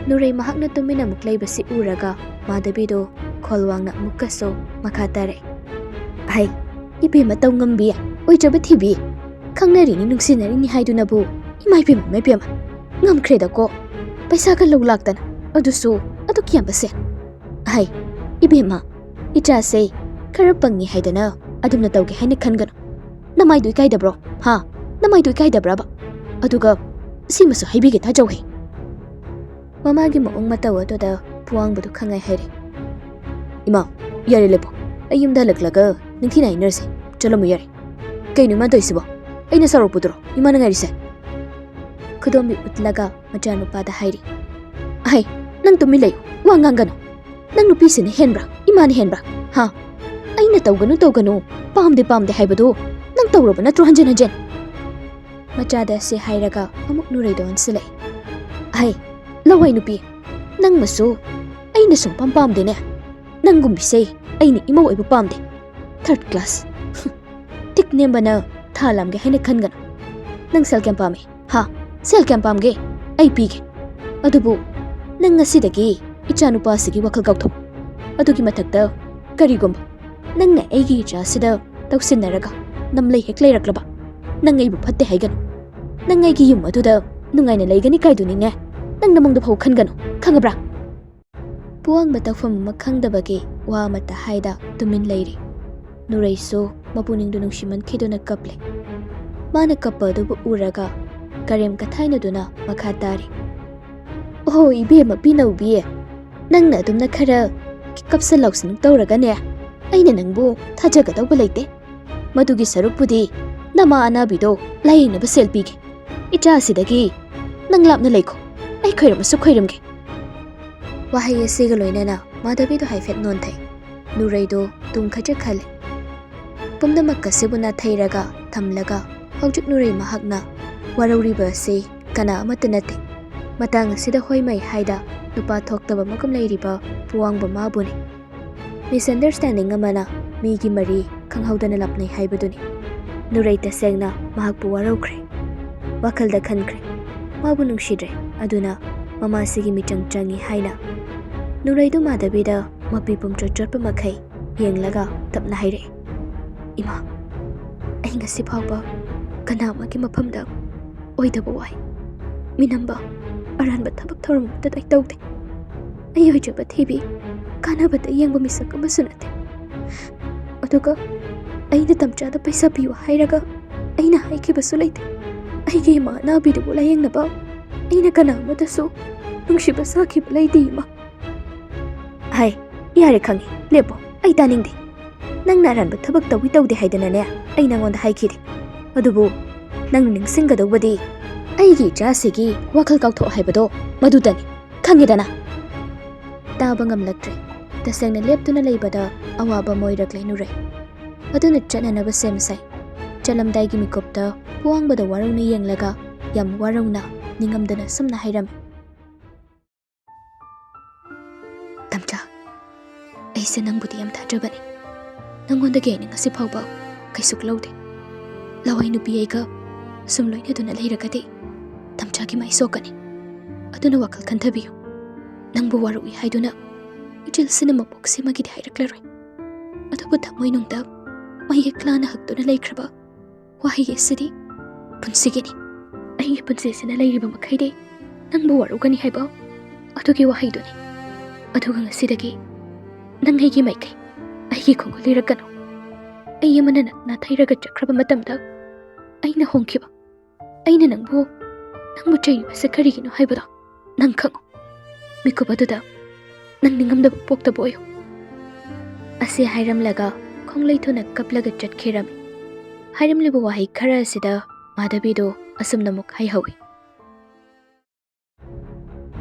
ꯅꯨꯔꯩ ꯃꯍꯥꯛꯅ ꯇꯨꯃꯤꯟꯅ ꯑꯃꯨꯛ ꯂꯩꯕꯁꯤ ꯎꯔꯒ ꯃꯥꯙꯕꯤꯗꯨ ꯈꯣꯜ ꯋꯥꯡꯅ ꯑꯃꯨꯛꯀꯁꯨ ꯃꯈꯥ ꯇꯥꯔꯛꯏ, "ꯍꯩ, ꯏꯕꯦꯝꯃ ꯇꯧ ꯉꯝꯕꯤ, ꯑꯣꯏꯖꯕ ꯊꯤꯕꯤ, ꯈꯪꯅꯔꯤꯅꯤ ꯅꯨꯡꯁꯤꯅꯔꯤꯅꯤ ꯍꯥꯏꯗꯨꯅꯕꯨ, ꯏꯃꯥ ꯏꯕꯦꯝꯃ, ꯏꯃꯥ ꯏꯕꯦꯝꯃ, ꯉꯝꯈ꯭ꯔꯦꯗꯀꯣ, ꯄꯩꯁꯥꯒ ꯂꯧ ꯂꯥꯛꯇꯅ, ꯑꯗꯨꯁꯨ ꯑꯗꯨꯛ ꯌꯥꯝꯕꯁꯦ꯫ ꯍꯩ, ꯏꯕꯦꯝꯃ, ꯏꯆꯥꯁꯦ ꯈꯔ ꯄꯪꯉꯤ ꯍꯥꯏꯗꯅ ꯑꯗꯨꯝꯅ ꯇꯧꯒꯦ ꯍꯥꯏꯅ ꯈꯟꯒꯅꯨ꯫ ꯅꯃꯥꯏꯗꯨ ꯏꯀꯥꯏꯗꯕ꯭ꯔꯣ? ꯍꯥ? ꯅꯃꯥꯏꯗꯨ ꯏꯀꯥꯏꯗꯕ꯭ꯔꯕ? ꯑꯗꯨꯒ ꯁꯤꯃꯁꯨ ꯍꯥꯏꯕꯤꯒꯦ ꯇꯥꯖꯧꯍꯦ꯫" ꯃꯃꯥꯒꯤ ꯃꯑꯣꯡ ꯃꯇꯧ ꯑꯗꯨꯗ ꯄꯨꯋꯥꯡꯕꯗꯨ ꯈꯪꯉꯥꯏ ꯍꯥꯏꯔꯦ꯫ "ꯏꯃꯥ, ꯌꯥꯔꯦ ꯂꯦꯞꯄꯣ꯫ ꯑꯩ ꯌꯨꯝꯗ ꯍꯜꯂꯛꯂꯒ ꯅꯤꯡꯊꯤꯅ ꯍꯥꯏꯅꯔꯁꯦ꯫ ꯆꯠꯂꯝꯃꯨ ꯌꯥꯔꯦ꯫ ꯀꯩꯅꯣ ꯏꯃꯥ ꯇꯧꯔꯤꯁꯤꯕꯣ? ꯑꯩꯅ ꯁꯥꯎꯔꯛꯄꯗꯨꯔꯣ ꯏꯃꯥꯅ ꯉꯥꯏꯔꯤꯁꯦ?" ꯈꯨꯗꯣꯝꯕꯤ ꯎꯠꯂꯒ ꯃꯆꯥꯅꯨꯄꯥꯗ ꯍꯥꯏꯔꯤ, "ꯑꯍꯩ, ꯅꯪ ꯇꯨꯃꯤꯟ ꯂꯩꯌꯨ, ꯋꯥ ꯉꯥꯡꯒꯅꯨ꯫ ꯅꯪ ꯅꯨꯄꯤꯁꯤꯅ ꯍꯦꯟꯕ꯭ꯔꯥ, ꯏꯃꯥꯅ ꯍꯦꯟꯕ꯭ꯔꯥ? ꯍꯥ? ꯑꯩꯅ ꯇꯧꯒꯅꯨ, ꯇꯧꯒꯅꯨ, ꯄꯥꯝꯗꯦ, ꯄꯥꯝꯗꯦ ꯍꯥꯏꯕꯗꯨ ꯅꯪ ꯇꯧꯔꯕ ꯅꯠꯇ꯭ꯔꯣ ꯍꯟꯖꯤꯟ ꯍꯟꯖꯤꯟ?" ꯃꯆꯥꯗ ꯑꯁꯤ ꯍꯥꯏꯔꯒ ꯑꯃꯨꯛ ꯅꯨꯔꯩꯗ ꯑꯣꯟꯁꯤꯜꯂꯛꯏ꯫ "ꯑꯍꯩ, ꯂꯋꯥꯏ ꯅꯨꯄꯤ, ꯅꯪꯃꯁꯨ ꯑꯩꯅ ꯁꯨꯡꯄꯥꯝ ꯄꯥꯝꯗꯦꯅꯦ꯫ ꯅꯪꯒꯨꯝꯕꯤꯁꯦ ꯑꯩꯅ ꯏꯃꯧ ꯑꯣꯏꯕ ꯄꯥꯝꯗꯦ꯫ Third class꯫ ꯇꯤꯛ ꯅꯦꯝꯕꯅ ꯊꯥ ꯂꯥꯝꯒꯦ ꯍꯥꯏꯅ ꯈꯟꯒꯅꯨ꯫ ꯅꯪ ꯁꯦꯜ ꯀꯌꯥꯝ ꯄꯥꯝꯃꯤ? ꯍꯥ? ꯁꯦꯜ ꯀꯌꯥꯝ ꯄꯥꯝꯒꯦ? ꯑꯩ ꯄꯤꯒꯦ꯫ ꯑꯗꯨꯕꯨ ꯅꯪ ꯉꯁꯤꯗꯒꯤ ꯏꯆꯥꯅꯨꯄꯥ ꯑꯁꯤꯒꯤ ꯋꯥꯈꯜ ꯀꯥꯎꯊꯣꯛ꯫ ꯑꯗꯨꯒꯤ ꯃꯊꯛꯇ ꯀꯔꯤꯒꯨꯝꯕ ꯅꯪꯅ ꯑꯩꯒꯤ ꯏꯆꯥꯁꯤꯗ ꯇꯧꯁꯤꯟꯅꯔꯒ ꯅꯝꯂꯩ ꯍꯦꯛ ꯂꯩꯔꯛꯂꯕ, ꯅꯪ ꯑꯩꯕꯨ ꯐꯠꯇꯦ ꯍꯥꯏꯒꯅꯨ꯫ ꯅꯪ ꯑꯩꯒꯤ ꯌꯨꯝ ꯑꯗꯨꯗ ꯅꯨꯡꯉꯥꯏꯅ ꯂꯩꯒꯅꯤ ꯀꯥꯏꯗꯨꯅꯤꯅꯦ꯫ ꯅꯪ ꯅꯃꯪꯗ ꯐꯥꯎ ꯈꯟꯒꯅꯨ, ꯈꯪꯉꯕ꯭ꯔꯥ?" ꯄꯨꯋꯥꯡꯕ ꯇꯧꯐꯝ ꯑꯃ ꯈꯪꯗꯕꯒꯤ ꯋꯥ ꯑꯃꯠꯇ ꯍꯥꯏꯗ ꯇꯨꯃꯤꯟ ꯂꯩꯔꯤ꯫ ꯅꯨꯔꯩꯁꯨ ꯃꯄꯨꯅꯤꯡꯗꯨ ꯅꯨꯡꯁꯤꯃꯟꯈꯤꯗꯨꯅ ꯀꯞꯂꯦ꯫ ꯃꯥꯅ ꯀꯞꯄ ꯑꯗꯨꯕꯨ ꯎꯔꯒ ꯀꯔꯦꯝ ꯀꯊꯥꯏꯅꯗꯨꯅ ꯃꯈꯥ ꯇꯥꯔꯤ꯫ "ꯑꯣꯍꯣ ꯏꯕꯦꯝꯃ ꯄꯤꯅꯧꯕꯤ, ꯅꯪꯅ ꯑꯗꯨꯝꯅ ꯈꯔ ꯀꯞꯁꯟ ꯂꯥꯎꯁꯟ ꯇꯧꯔꯒꯅꯦ, ꯑꯩꯅ ꯅꯪꯕꯨ ꯊꯥꯖꯒꯗꯧꯕ ꯂꯩꯇꯦ꯫ ꯃꯗꯨꯒꯤ ꯁꯔꯨꯛꯄꯨꯗꯤ ꯅꯃꯥ ꯑꯅꯥꯕꯤꯗꯣ ꯂꯥꯌꯦꯡꯅꯕ ꯁꯦꯜ ꯄꯤꯒꯦ꯫ ꯏꯆꯥꯁꯤꯗꯒꯤ ꯅꯪ ꯂꯥꯞꯅ ꯂꯩꯈꯣ, ꯑꯩ ꯈꯣꯏꯔꯝꯃꯁꯨ ꯈꯣꯏꯔꯝꯒꯦ꯫" ꯋꯥꯍꯩ ꯑꯁꯤꯒ ꯂꯣꯏꯅꯅ ꯃꯥꯙꯕꯤꯗꯨ ꯍꯥꯏꯐꯦꯠ ꯅꯣꯟꯊꯩ꯫ ꯅꯨꯔꯩꯗꯨ ꯇꯨꯡ ꯈꯖꯤꯛ ꯍꯜꯂꯦ꯫ ꯄꯨꯝꯅꯃꯛ ꯑꯁꯤꯕꯨ ꯅꯥꯊꯩꯔꯒ ꯊꯝꯂꯒ ꯍꯧꯖꯤꯛ ꯅꯨꯔꯩ ꯃꯍꯥꯛꯅ ꯋꯥꯔꯧꯔꯤꯕ ꯑꯁꯤ ꯀꯅꯥ ꯑꯃꯠꯇ ꯅꯠꯇꯦ꯫ ꯃꯇꯥꯡ ꯑꯁꯤꯗ ꯍꯣꯏꯃꯩ ꯍꯥꯏꯗ ꯅꯨꯄꯥ ꯊꯣꯛꯇꯕ ꯃꯒꯨꯝ ꯂꯩꯔꯤꯕ ꯄꯨꯋꯥꯡꯕ ꯃꯥꯕꯨꯅꯤ꯫ Misunderstanding ꯑꯃꯅ ꯃꯤꯒꯤ ꯃꯔꯤ ꯈꯪꯍꯧꯗꯅ ꯂꯥꯞꯅꯩ ꯍꯥꯏꯕꯗꯨꯅꯤ꯫ ꯅꯨꯔꯩ ꯇꯁꯦꯡꯅ ꯃꯍꯥꯛꯄꯨ ꯋꯥꯔꯧꯈ꯭ꯔꯦ꯫ ꯋꯥꯈꯜꯗ ꯈꯟꯈ꯭ꯔꯦ, ꯃꯥꯕꯨ ꯅꯨꯡꯁꯤꯗ꯭ꯔꯦ, ꯑꯗꯨꯅ ꯃꯃꯥꯁꯤꯒꯤ ꯃꯤꯆꯪ ꯆꯪꯏ ꯍꯥꯏꯅ꯫ ꯅꯨꯔꯩꯗꯨ ꯃꯥꯙꯕꯤꯗ ꯃꯄꯤ ꯄꯨꯝꯆꯣꯠ ꯆꯣꯠꯄ ꯃꯈꯩ ꯌꯦꯡꯂꯒ ꯇꯞꯅ ꯍꯥꯏꯔꯛꯏ, "ꯏꯃꯥ, ꯑꯩ ꯉꯁꯤ ꯐꯥꯎꯕ ꯀꯅꯥ ꯑꯃꯒꯤ ꯃꯐꯝꯗ ꯑꯣꯏꯗꯕ ꯋꯥꯏ, ꯃꯤꯅꯝꯕ, ꯑꯔꯥꯟꯕ ꯊꯕꯛ ꯊꯧꯔꯝ ꯑꯃꯠꯇ ꯑꯩ ꯇꯧꯗꯦ꯫ ꯑꯩ ꯑꯣꯏꯖꯕ ꯊꯤꯕꯤ, ꯀꯥꯟꯅꯕꯗ ꯌꯦꯡꯕ ꯃꯤꯁꯛ ꯑꯃꯁꯨ ꯅꯠꯇꯦ꯫ ꯑꯗꯨꯒ ꯑꯩꯅ ꯇꯝꯆꯥꯗ ꯄꯩꯁꯥ ꯄꯤꯌꯨ ꯍꯥꯏꯔꯒ ꯑꯩꯅ ꯍꯥꯏꯈꯤꯕꯁꯨ ꯂꯩꯇꯦ꯫ ꯑꯩꯒꯤ ꯏꯃꯥ ꯑꯅꯥꯕꯤꯗꯨꯕꯨ ꯂꯥꯌꯦꯡꯅꯕ ꯑꯩꯅ ꯀꯅꯥ ꯑꯃꯗꯁꯨ ꯅꯨꯡꯁꯤꯕ ꯁꯥꯈꯤꯕ ꯂꯩꯇꯦ, ꯏꯃꯥ꯫" "ꯍꯥꯏ, ꯌꯥꯔꯦ, ꯈꯪꯉꯦ, ꯂꯦꯞꯄꯣ, ꯑꯩ ꯇꯥꯅꯤꯡꯗꯦ꯫ ꯅꯪꯅ ꯑꯔꯥꯟꯕ ꯊꯕꯛ ꯇꯧꯏ ꯇꯧꯗꯦ ꯍꯥꯏꯗꯅꯅꯦ ꯑꯩ ꯅꯉꯣꯟꯗ ꯍꯥꯏꯈꯤꯗꯦ꯫ ꯑꯗꯨꯕꯨ ꯅꯪꯅ ꯅꯤꯡꯁꯤꯡꯒꯗꯧꯕꯗꯤ ꯑꯩꯒꯤ ꯏꯆꯥꯁꯤꯒꯤ ꯋꯥꯈꯜ ꯀꯥꯎꯊꯣꯛ ꯍꯥꯏꯕꯗꯣ ꯃꯗꯨꯗꯅꯤ, ꯈꯪꯉꯦꯗꯅ?" ꯇꯥꯕ ꯉꯝꯂꯛꯇ꯭ꯔꯦ꯫ ꯇꯁꯦꯡꯅ ꯂꯦꯞꯇꯨꯅ ꯂꯩꯕꯗ ꯑꯋꯥꯕ ꯑꯃ ꯑꯣꯏꯔꯛꯂꯦ ꯅꯨꯔꯩ꯫ ꯑꯗꯨꯅ ꯆꯠꯅꯅꯕ ꯁꯦꯝ ꯁꯥꯏ꯫ ꯆꯠꯂꯝꯗꯥꯏꯒꯤ ꯃꯤꯀꯨꯞꯇ ꯄꯨꯋꯥꯡꯕꯗ ꯋꯥꯔꯧꯅ ꯌꯦꯡꯂꯒ ꯌꯥꯝ ꯋꯥꯔꯧꯅ ꯅꯤꯡꯉꯝꯗꯅ ꯁꯨꯝꯅ ꯍꯥꯏꯔꯝꯃꯤ, "ꯇꯝꯆꯥ, ꯑꯩꯁꯦ ꯅꯪꯕꯨꯗꯤ ꯌꯥꯝ ꯊꯥꯖꯕꯅꯤ꯫ ꯅꯪꯉꯣꯟꯗꯒꯤ ꯑꯩꯅ ꯉꯁꯤ ꯐꯥꯎꯕ ꯀꯩꯁꯨ ꯂꯧꯗꯦ꯫ ꯂꯋꯥꯏ ꯅꯨꯄꯤ ꯑꯩꯒ ꯁꯨꯝ ꯂꯣꯏꯅꯗꯨꯅ ꯂꯩꯔꯒꯗꯤ ꯇꯝꯆꯥꯒꯤ ꯃꯥꯏ ꯁꯣꯛꯀꯅꯤ꯫ ꯑꯗꯨꯅ ꯋꯥꯈꯜ ꯈꯟꯊꯕꯤꯌꯨ꯫ ꯅꯪꯕꯨ ꯋꯥꯔꯧꯏ ꯍꯥꯏꯗꯨꯅ ꯏꯆꯦꯜꯁꯤꯅ ꯃꯄꯣꯛ ꯁꯤꯃꯒꯤꯗꯤ ꯍꯥꯏꯔꯛꯂꯔꯣꯏ꯫ ꯑꯗꯨꯕꯨ ꯊꯃꯣꯏꯅꯨꯡꯗ ꯃꯌꯦꯛ ꯂꯥꯅ ꯍꯛꯇꯨꯅ ꯂꯩꯈ꯭ꯔꯕ ꯋꯥꯍꯩ ꯑꯁꯤꯗꯤ ꯄꯨꯟꯁꯤꯒꯤꯅꯤ꯫ ꯑꯩꯒꯤ ꯄꯨꯟꯁꯤꯁꯤꯅ ꯂꯩꯔꯤꯕ ꯃꯈꯩꯗꯤ ꯅꯪꯕꯨ ꯋꯥꯔꯧꯒꯅꯤ ꯍꯥꯏꯕ ꯑꯗꯨꯒꯤ ꯋꯥꯍꯩꯗꯨꯅꯤ꯫ ꯑꯗꯨꯒ ꯉꯁꯤꯗꯒꯤ ꯅꯪ ꯑꯩꯒꯤ ꯃꯥꯏꯀꯩ, ꯑꯩꯒꯤ ꯈꯣꯡꯒꯨꯜ ꯂꯤꯔꯛꯀꯅꯨ꯫ ꯑꯩ ꯑꯃꯅ ꯅꯪ ꯅꯥꯊꯩꯔꯒ ꯆꯠꯈ꯭ꯔꯕ ꯃꯇꯝꯗ ꯑꯩꯅ ꯍꯣꯡꯈꯤꯕ, ꯑꯩꯅ ꯅꯪꯕꯨ, ꯅꯪꯕꯨ ꯆꯩꯔꯤꯕꯁꯦ ꯀꯔꯤꯒꯤꯅꯣ ꯍꯥꯏꯕꯗꯣ ꯅꯪ ꯈꯪꯉꯨ꯫ ꯃꯤꯀꯨꯞ ꯑꯗꯨꯗ ꯅꯪ ꯅꯤꯡꯉꯝꯗꯕ ꯄꯣꯛꯇꯕ ꯑꯣꯏꯌꯨ꯫" ꯑꯁꯤ ꯍꯥꯏꯔꯝꯂꯒ ꯈꯣꯡꯂꯩ ꯊꯨꯅ ꯀꯞꯂꯒ ꯆꯠꯈꯤꯔꯝꯃꯤ꯫ ꯍꯥꯏꯔꯝꯂꯤꯕ ꯋꯥꯍꯩ ꯈꯔ ꯑꯁꯤꯗ ꯃꯥꯙꯕꯤꯗꯨ ꯑꯁꯨꯝꯅ ꯑꯃꯨꯛ ꯍꯥꯏꯍꯧꯏ,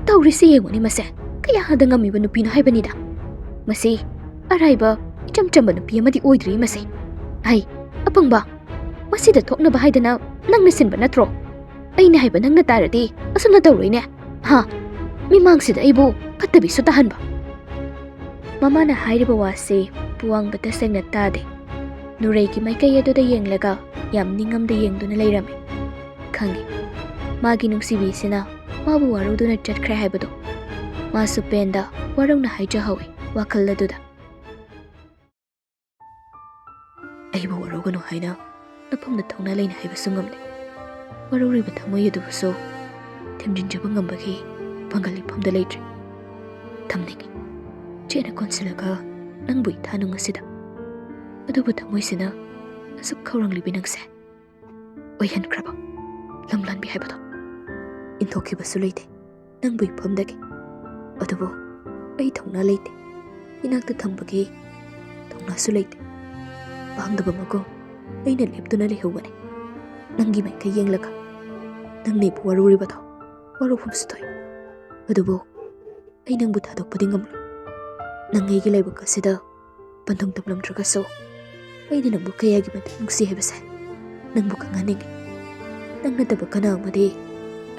"ꯇꯧꯔꯤꯁꯤ ꯌꯦꯡꯉꯨꯅꯦ, ꯃꯁꯦ ꯀꯌꯥꯗ ꯉꯝꯃꯤꯕ ꯅꯨꯄꯤꯅꯣ ꯍꯥꯏꯕꯅꯤꯗ꯫ ꯃꯁꯤ ꯑꯔꯥꯏꯕ ꯏꯆꯝ ꯆꯝꯕ ꯅꯨꯄꯤ ꯑꯃꯗꯤ ꯑꯣꯏꯗ꯭ꯔꯤ ꯃꯁꯦ꯫ ꯍꯩ, ꯑꯄꯪꯕ, ꯃꯁꯤꯗ ꯊꯣꯛꯅꯕ ꯍꯥꯏꯗꯅ ꯅꯪꯅ ꯁꯤꯟꯕ ꯅꯠꯇ꯭ꯔꯣ? ꯑꯩꯅ ꯍꯥꯏꯕ ꯅꯪꯅ ꯇꯥꯔꯗꯤ ꯑꯁꯨꯝꯅ ꯇꯧꯔꯣꯏꯅꯦ꯫ ꯍꯥ? ꯃꯤꯃꯥꯡꯁꯤꯗ ꯑꯩꯕꯨ ꯐꯠꯇꯕꯤꯁꯨ ꯇꯥꯍꯟꯕ꯫ ꯃꯃꯥꯅ ꯍꯥꯏꯔꯤꯕ ꯋꯥꯁꯤ ꯄꯨꯋꯥꯡꯕ ꯇꯁꯦꯡꯅ ꯇꯥꯗꯦ꯫ ꯅꯨꯔꯩꯒꯤ ꯃꯥꯏꯀꯩ ꯑꯗꯨꯗ ꯌꯦꯡꯂꯒ ꯌꯥꯝ ꯅꯤꯡꯉꯝꯗ ꯌꯦꯡꯗꯨꯅ ꯂꯩꯔꯝꯃꯤ꯫ ꯈꯪꯉꯤ, ꯃꯥꯒꯤ ꯅꯨꯡꯁꯤꯕꯤꯁꯤꯅ ꯃꯥꯕꯨ ꯋꯥꯔꯧꯗꯨꯅ ꯆꯠꯈ꯭ꯔꯦ ꯍꯥꯏꯕꯗꯣ꯫ ꯃꯥꯁꯨ ꯄꯦꯟꯗ ꯋꯥꯔꯧꯅ ꯍꯥꯏꯖꯍꯧꯏ ꯋꯥꯈꯜ ꯑꯗꯨꯗ꯫ "ꯑꯩꯕꯨ ꯋꯥꯔꯧꯒꯅꯨ ꯍꯥꯏꯅ ꯅꯐꯝꯗ ꯊꯧꯅꯥ ꯂꯩꯅ ꯍꯥꯏꯕꯁꯨ ꯉꯝꯗꯦ꯫ ꯋꯥꯔꯧꯔꯤꯕ ꯊꯃꯣꯏ ꯑꯗꯨꯕꯨꯁꯨ ꯊꯦꯝꯖꯤꯟꯖꯕ ꯉꯝꯕꯒꯤ ꯄꯥꯡꯒꯜ ꯏꯐꯝꯗ ꯂꯩꯇ꯭ꯔꯦ꯫ ꯊꯝꯅꯤꯡꯉꯤ, ꯆꯦꯠꯅ ꯀꯣꯟꯁꯤꯜꯂꯒ ꯅꯪꯕꯨ ꯏꯊꯥ ꯅꯨꯡ ꯑꯁꯤꯗ꯫ ꯑꯗꯨꯕꯨ ꯊꯃꯣꯏꯁꯤꯅ ꯑꯁꯨꯛ ꯈꯧꯔꯥꯡꯂꯤꯕꯤ ꯅꯪꯁꯦ ꯑꯣꯏꯍꯟꯈ꯭ꯔꯕ ꯂꯝꯂꯥꯟꯕꯤ ꯍꯥꯏꯕꯗꯣ ꯏꯟꯊꯣꯛꯈꯤꯕꯁꯨ ꯂꯩꯇꯦ ꯅꯪꯕꯨ ꯏꯐꯝꯗꯒꯤ꯫ ꯑꯗꯨꯕꯨ ꯑꯩ ꯊꯧꯅꯥ ꯂꯩꯇꯦ, ꯏꯅꯥꯛꯇ ꯊꯝꯕꯒꯤ ꯊꯧꯅꯥꯁꯨ ꯂꯩꯇꯦ꯫ ꯄꯥꯡꯗꯕ ꯃꯒꯨꯝ ꯑꯩꯅ ꯂꯦꯞꯇꯨꯅ ꯂꯩꯍꯧꯕꯅꯤ ꯅꯪꯒꯤ ꯃꯥꯏꯀꯩ ꯌꯦꯡꯂꯒ꯫ ꯅꯪꯅ ꯑꯩꯕꯨ ꯋꯥꯔꯧꯔꯤꯕꯗꯣ ꯋꯥꯔꯧꯐꯝꯁꯨ ꯊꯣꯛꯏ꯫ ꯑꯗꯨꯕꯨ ꯑꯩ ꯅꯪꯕꯨ ꯊꯥꯗꯣꯛꯄꯗꯤ ꯉꯝꯂꯣꯏ꯫ ꯅꯪ ꯑꯩꯒꯤ ꯂꯥꯏꯕꯛ ꯑꯁꯤꯗ ꯄꯟꯊꯨꯡ ꯇꯝꯂꯝꯗ꯭ꯔꯒꯁꯨ, ꯑꯩꯅ ꯅꯪꯕꯨ ꯀꯌꯥꯒꯤ ꯃꯇꯤꯛ ꯅꯨꯡꯁꯤ ꯍꯥꯏꯕꯁꯦ ꯅꯪꯕꯨ ꯈꯪꯍꯟꯅꯤꯡꯉꯤ꯫ ꯅꯪ ꯅꯠꯇꯕ ꯀꯅꯥ ꯑꯃꯗꯤ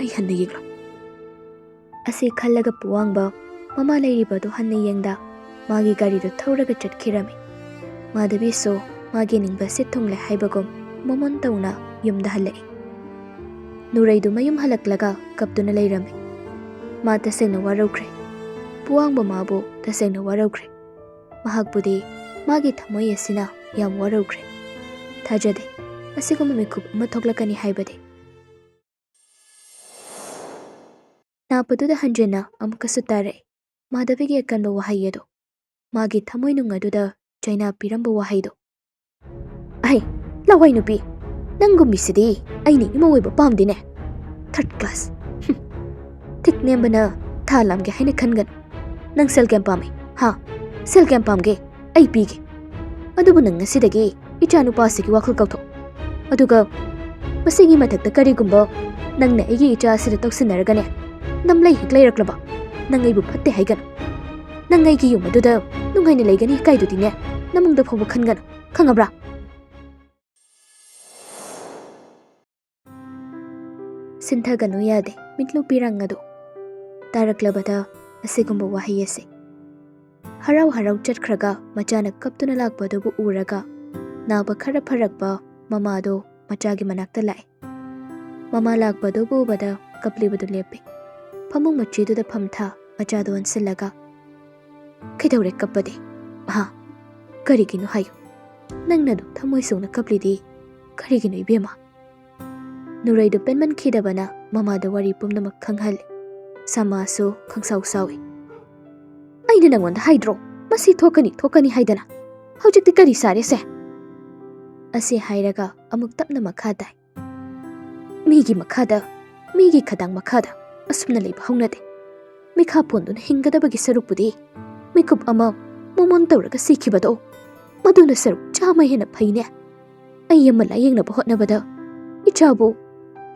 ꯑꯩ ꯍꯟꯅ ꯌꯦꯡꯂꯣꯏ꯫" ꯑꯁꯤ ꯈꯜꯂꯒ ꯄꯨꯋꯥꯡꯕ ꯃꯃꯥ ꯂꯩꯔꯤꯕꯗꯨ ꯍꯟꯅ ꯌꯦꯡꯗ ꯃꯥꯒꯤ ꯒꯥꯔꯤꯗꯨ ꯊꯧꯔꯒ ꯆꯠꯈꯤꯔꯝꯃꯤ꯫ ꯃꯥꯙꯕꯤꯁꯨ ꯃꯥꯒꯤ ꯅꯤꯡꯕ ꯁꯤꯠ ꯊꯨꯡꯂꯦ ꯍꯥꯏꯕꯒꯨꯝ ꯃꯃꯣꯟ ꯇꯧꯅ ꯌꯨꯝꯗ ꯍꯜꯂꯛꯏ꯫ ꯅꯨꯔꯩꯗꯨ ꯃꯌꯨꯝ ꯍꯜꯂꯛꯂꯒ ꯀꯞꯇꯨꯅ ꯂꯩꯔꯝꯃꯤ꯫ ꯃꯥ ꯇꯁꯦꯡꯅ ꯋꯥꯔꯧꯈ꯭ꯔꯦ꯫ ꯄꯨꯋꯥꯡꯕ ꯃꯥꯕꯨ ꯇꯁꯦꯡꯅ ꯋꯥꯔꯧꯈ꯭ꯔꯦ꯫ ꯃꯍꯥꯛꯄꯨꯗꯤ ꯃꯥꯒꯤ ꯊꯃꯣꯏ ꯑꯁꯤꯅ ꯌꯥꯝ ꯋꯥꯔꯧꯈ꯭ꯔꯦ꯫ ꯊꯥꯖꯗꯦ ꯑꯁꯤꯒꯨꯝꯕ ꯃꯤꯀꯨꯞ ꯑꯃ ꯊꯣꯛꯂꯛꯀꯅꯤ ꯍꯥꯏꯕꯗꯤ꯫ ꯅꯥꯞꯄꯗꯨꯗ ꯍꯟꯖꯤꯟꯅ ꯑꯃꯨꯛꯀꯁꯨ ꯇꯥꯔꯛꯏ ꯃꯥꯙꯕꯤꯒꯤ ꯑꯀꯟꯕ ꯋꯥꯍꯩ ꯑꯗꯨ꯫ ꯃꯥꯒꯤ ꯊꯃꯣꯏꯅꯨꯡ ꯑꯗꯨꯗ ꯆꯩꯅꯥ ꯄꯤꯔꯝꯕ ꯋꯥꯍꯩꯗꯨ꯫ "ꯑꯍꯩ, ꯂꯋꯥꯏ ꯅꯨꯄꯤ, ꯅꯪꯒꯨꯝꯕꯤꯁꯤꯗꯤ ꯑꯩꯅ ꯏꯃꯧ ꯑꯣꯏꯕ ꯄꯥꯝꯗꯦꯅꯦ꯫ Third class꯫ ꯍꯨꯝ꯫ ꯊꯤꯛ ꯅꯦꯝꯕꯅ ꯊꯥ ꯂꯥꯝꯒꯦ ꯍꯥꯏꯅ ꯈꯟꯒꯅꯨ꯫ ꯅꯪ ꯁꯦꯜ ꯀꯌꯥꯝ ꯄꯥꯝꯃꯤ? ꯍꯥ? ꯁꯦꯜ ꯀꯌꯥꯝ ꯄꯥꯝꯒꯦ? ꯑꯩ ꯄꯤꯒꯦ꯫ ꯑꯗꯨꯕꯨ ꯅꯪ ꯉꯁꯤꯗꯒꯤ ꯏꯆꯥ ꯅꯨꯄꯥꯁꯤꯒꯤ ꯋꯥꯈꯜ ꯀꯥꯎꯊꯣꯛ꯫ ꯑꯗꯨꯒ ꯃꯁꯤꯒꯤ ꯃꯊꯛꯇ ꯀꯔꯤꯒꯨꯝꯕ ꯅꯪꯅ ꯑꯩꯒꯤ ꯏꯆꯥ ꯑꯁꯤꯗ ꯇꯧꯁꯤꯟꯅꯔꯒꯅꯦ, ꯅꯝꯂꯩ ꯍꯦꯛ ꯂꯩꯔꯛꯂꯕ, ꯅꯪ ꯑꯩꯕꯨ ꯐꯠꯇꯦ ꯍꯥꯏꯒꯅꯨ꯫ ꯅꯪ ꯑꯩꯒꯤ ꯌꯨꯝ ꯑꯗꯨꯗ ꯅꯨꯡꯉꯥꯏꯅ ꯂꯩꯒꯅꯤ ꯍꯥꯏꯗꯨꯗꯤꯅꯦ, ꯅꯃꯪꯗ ꯐꯥꯎꯕ ꯈꯟꯒꯅꯨ, ꯈꯪꯉꯕ꯭ꯔꯥ? ꯁꯤꯟꯊꯒꯅꯨ ꯌꯥꯗꯦ ꯃꯤꯠꯂꯨ ꯄꯤꯔꯪ ꯑꯗꯨ꯫ ꯇꯥꯔꯛꯂꯕꯗ ꯑꯁꯤꯒꯨꯝꯕ ꯋꯥꯍꯩ ꯑꯁꯤ꯫ ꯍꯔꯥꯎ ꯍꯔꯥꯎ ꯆꯠꯈ꯭ꯔꯒ ꯃꯆꯥꯅ ꯀꯞꯇꯨꯅ ꯂꯥꯛꯄ ꯑꯗꯨꯕꯨ ꯎꯔꯒ ꯅꯥꯕ ꯈꯔ ꯐꯔꯛꯄ ꯃꯃꯥꯗꯣ ꯃꯆꯥꯒꯤ ꯃꯅꯥꯛꯇ ꯂꯥꯛꯑꯦ꯫ ꯃꯃꯥ ꯂꯥꯛꯄ ꯑꯗꯨꯕꯨ ꯎꯕꯗ ꯀꯞꯂꯤꯕꯗꯨ ꯂꯦꯞꯄꯦ꯫ ꯐꯃꯨꯡ ꯃꯆꯤꯗꯨꯗ ꯐꯝꯊ ꯃꯆꯥꯗꯨ ꯑꯣꯟꯁꯤꯜꯂꯒ, "ꯀꯩꯗꯧꯔꯦ ꯀꯞꯄꯗꯤ? ꯍꯥ? ꯀꯔꯤꯒꯤꯅꯣ ꯍꯥꯏꯌꯨ? ꯅꯪꯅ ꯑꯗꯨꯛ ꯊꯃꯣꯏ ꯁꯣꯛꯅ ꯀꯞꯂꯤꯗꯤ ꯀꯔꯤꯒꯤꯅꯣ ꯏꯕꯦꯝꯃ?" ꯅꯨꯔꯩꯗꯨ ꯄꯦꯟꯃꯟꯈꯤꯗꯕꯅ ꯃꯃꯥꯗ ꯋꯥꯔꯤ ꯄꯨꯝꯅꯃꯛ ꯈꯪꯍꯜꯂꯦ꯫ ꯁꯃꯥꯁꯨ ꯈꯪꯁꯥꯎ ꯁꯥꯎꯏ꯫ "ꯑꯩꯅ ꯅꯪꯉꯣꯟꯗ ꯍꯥꯏꯗ꯭ꯔꯣ ꯃꯁꯤ ꯊꯣꯛꯀꯅꯤ ꯊꯣꯛꯀꯅꯤ ꯍꯥꯏꯗꯅ? ꯍꯧꯖꯤꯛꯇꯤ ꯀꯔꯤ ꯁꯥꯔꯦꯁꯦ?" ꯑꯁꯤ ꯍꯥꯏꯔꯒ ꯑꯃꯨꯛ ꯇꯞꯅ ꯃꯈꯥ ꯇꯥꯏ꯫ "ꯃꯤꯒꯤ ꯃꯈꯥꯗ, ꯃꯤꯒꯤ ꯈꯗꯥꯡ ꯃꯈꯥꯗ ꯑꯁꯨꯝꯅ ꯂꯩꯕ ꯍꯧꯅꯗꯦ꯫ ꯃꯤꯈꯥ ꯄꯣꯟꯗꯨꯅ ꯍꯤꯡꯒꯗꯕꯒꯤ ꯁꯔꯨꯛꯄꯨꯗꯤ ꯃꯤꯀꯨꯞ ꯑꯃ ꯃꯣꯃꯣꯟ ꯇꯧꯔꯒ ꯁꯤꯈꯤꯕꯗꯣ, ꯃꯗꯨꯅ ꯁꯔꯨꯛ ꯆꯥꯝꯃ ꯍꯦꯟꯅ ꯐꯩꯅꯦ꯫ ꯑꯩ ꯑꯃ ꯂꯥꯌꯦꯡꯅꯕ ꯍꯣꯠꯅꯕꯗ ꯏꯆꯥꯕꯨ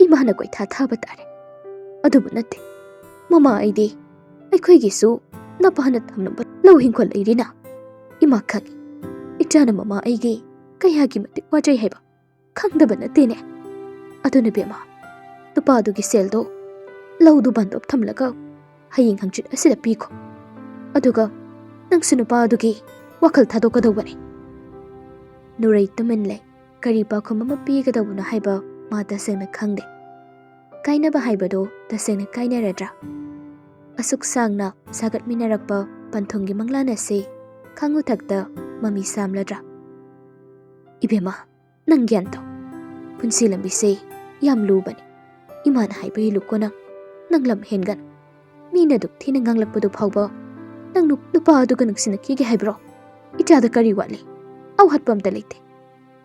ꯏꯃꯥꯅ ꯀꯣꯏꯊꯥ ꯊꯥꯕ ꯇꯥꯔꯦ꯫ ꯑꯗꯨꯕꯨ ꯅꯠꯇꯦ, ꯃꯃꯥ, ꯑꯩꯗꯤ ꯑꯩꯈꯣꯏꯒꯤꯁꯨ ꯅꯄꯥꯅ ꯊꯝꯂꯝꯕ ꯂꯧ ꯍꯤꯡꯈꯣꯜ ꯂꯩꯔꯤꯅ꯫ ꯏꯃꯥ ꯈꯪꯏ, ꯏꯆꯥꯅ ꯃꯃꯥ ꯑꯩꯒꯤ ꯀꯌꯥꯒꯤ ꯃꯇꯤꯛ ꯋꯥꯖꯩ ꯍꯥꯏꯕ ꯈꯪꯗꯕ ꯅꯠꯇꯦꯅꯦ꯫ ꯑꯗꯨꯅ ꯕꯦꯝꯃ, ꯅꯨꯄꯥꯗꯨꯒꯤ ꯁꯦꯜꯗꯣ ꯂꯧꯗꯨ ꯕꯟꯗꯣꯞ ꯊꯝꯂꯒ ꯍꯌꯦꯡ ꯍꯪꯆꯤꯠ ꯑꯁꯤꯗ ꯄꯤꯈꯣ꯫ ꯑꯗꯨꯒ ꯅꯪꯁꯨ ꯅꯨꯄꯥꯗꯨꯒꯤ ꯋꯥꯈꯜ ꯊꯥꯗꯣꯛꯀꯗꯧꯕꯅꯤ꯫" ꯅꯨꯔꯩ ꯇꯨꯃꯤꯟ ꯂꯩ꯫ ꯀꯔꯤ ꯄꯥꯎꯈꯨꯝ ꯑꯃ ꯄꯤꯒꯗꯧꯕꯅꯣ ꯍꯥꯏꯕ ꯃꯥ ꯇꯁꯦꯡꯅ ꯈꯪꯗꯦ꯫ ꯀꯥꯏꯅꯕ ꯍꯥꯏꯕꯗꯣ ꯇꯁꯦꯡꯅ ꯀꯥꯏꯅꯔꯗ꯭ꯔꯥ? ꯑꯁꯨꯛ ꯁꯥꯡꯅ ꯁꯥꯒꯠꯃꯤꯟꯅꯔꯛꯄ ꯄꯟꯊꯨꯡꯒꯤ ꯃꯪꯂꯥꯟ ꯑꯁꯤ ꯈꯪꯉꯨꯊꯛꯇ ꯃꯃꯤ ꯁꯥꯝꯂꯗ꯭ꯔꯥ? ꯏꯕꯦꯝꯃ, ꯅꯪ ꯒ꯭ꯌꯥꯟ ꯇꯧ꯫ ꯄꯨꯟꯁꯤ ꯂꯝꯕꯤꯁꯦ ꯌꯥꯝ ꯂꯨꯕꯅꯤ꯫ ꯏꯃꯥꯅ ꯍꯥꯏꯕ ꯏꯜꯂꯨꯀꯣ ꯅꯪ, ꯅꯪ ꯂꯝ ꯍꯦꯟꯒꯅꯨ꯫ ꯃꯤꯅ ꯑꯗꯨꯛ ꯊꯤꯅ ꯉꯥꯡꯂꯛꯄꯗꯨ ꯐꯥꯎꯕ ꯅꯪ ꯅꯨ-, ꯅꯨꯄꯥ ꯑꯗꯨꯒ ꯅꯨꯡꯁꯤꯅꯈꯤꯒꯦ ꯍꯥꯏꯕ꯭ꯔꯣ? ꯏꯆꯥꯗ ꯀꯔꯤ ꯋꯥꯠꯂꯤ? ꯑꯋꯥꯠꯄ ꯑꯝꯇ ꯂꯩꯇꯦ꯫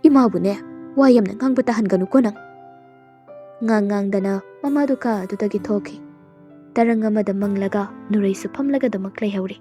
ꯏꯃꯥꯕꯨꯅꯦ, ꯋꯥ ꯌꯥꯝꯅ ꯉꯥꯡꯕ ꯇꯥꯍꯟꯒꯅꯨꯀꯣ ꯅꯪ꯫ ꯉꯥꯡ ꯉꯥꯡꯗꯅ ꯃꯃꯥꯗꯨ ꯀꯥ ꯑꯗꯨꯗꯒꯤ ꯊꯣꯛꯈꯤ꯫ ꯇꯔꯪ ꯑꯃꯗ ꯃꯪꯂꯒ ꯅꯨꯔꯩꯁꯨ ꯐꯝꯂꯒ ꯑꯗꯨꯃꯛ ꯂꯩꯍꯧꯔꯤ꯫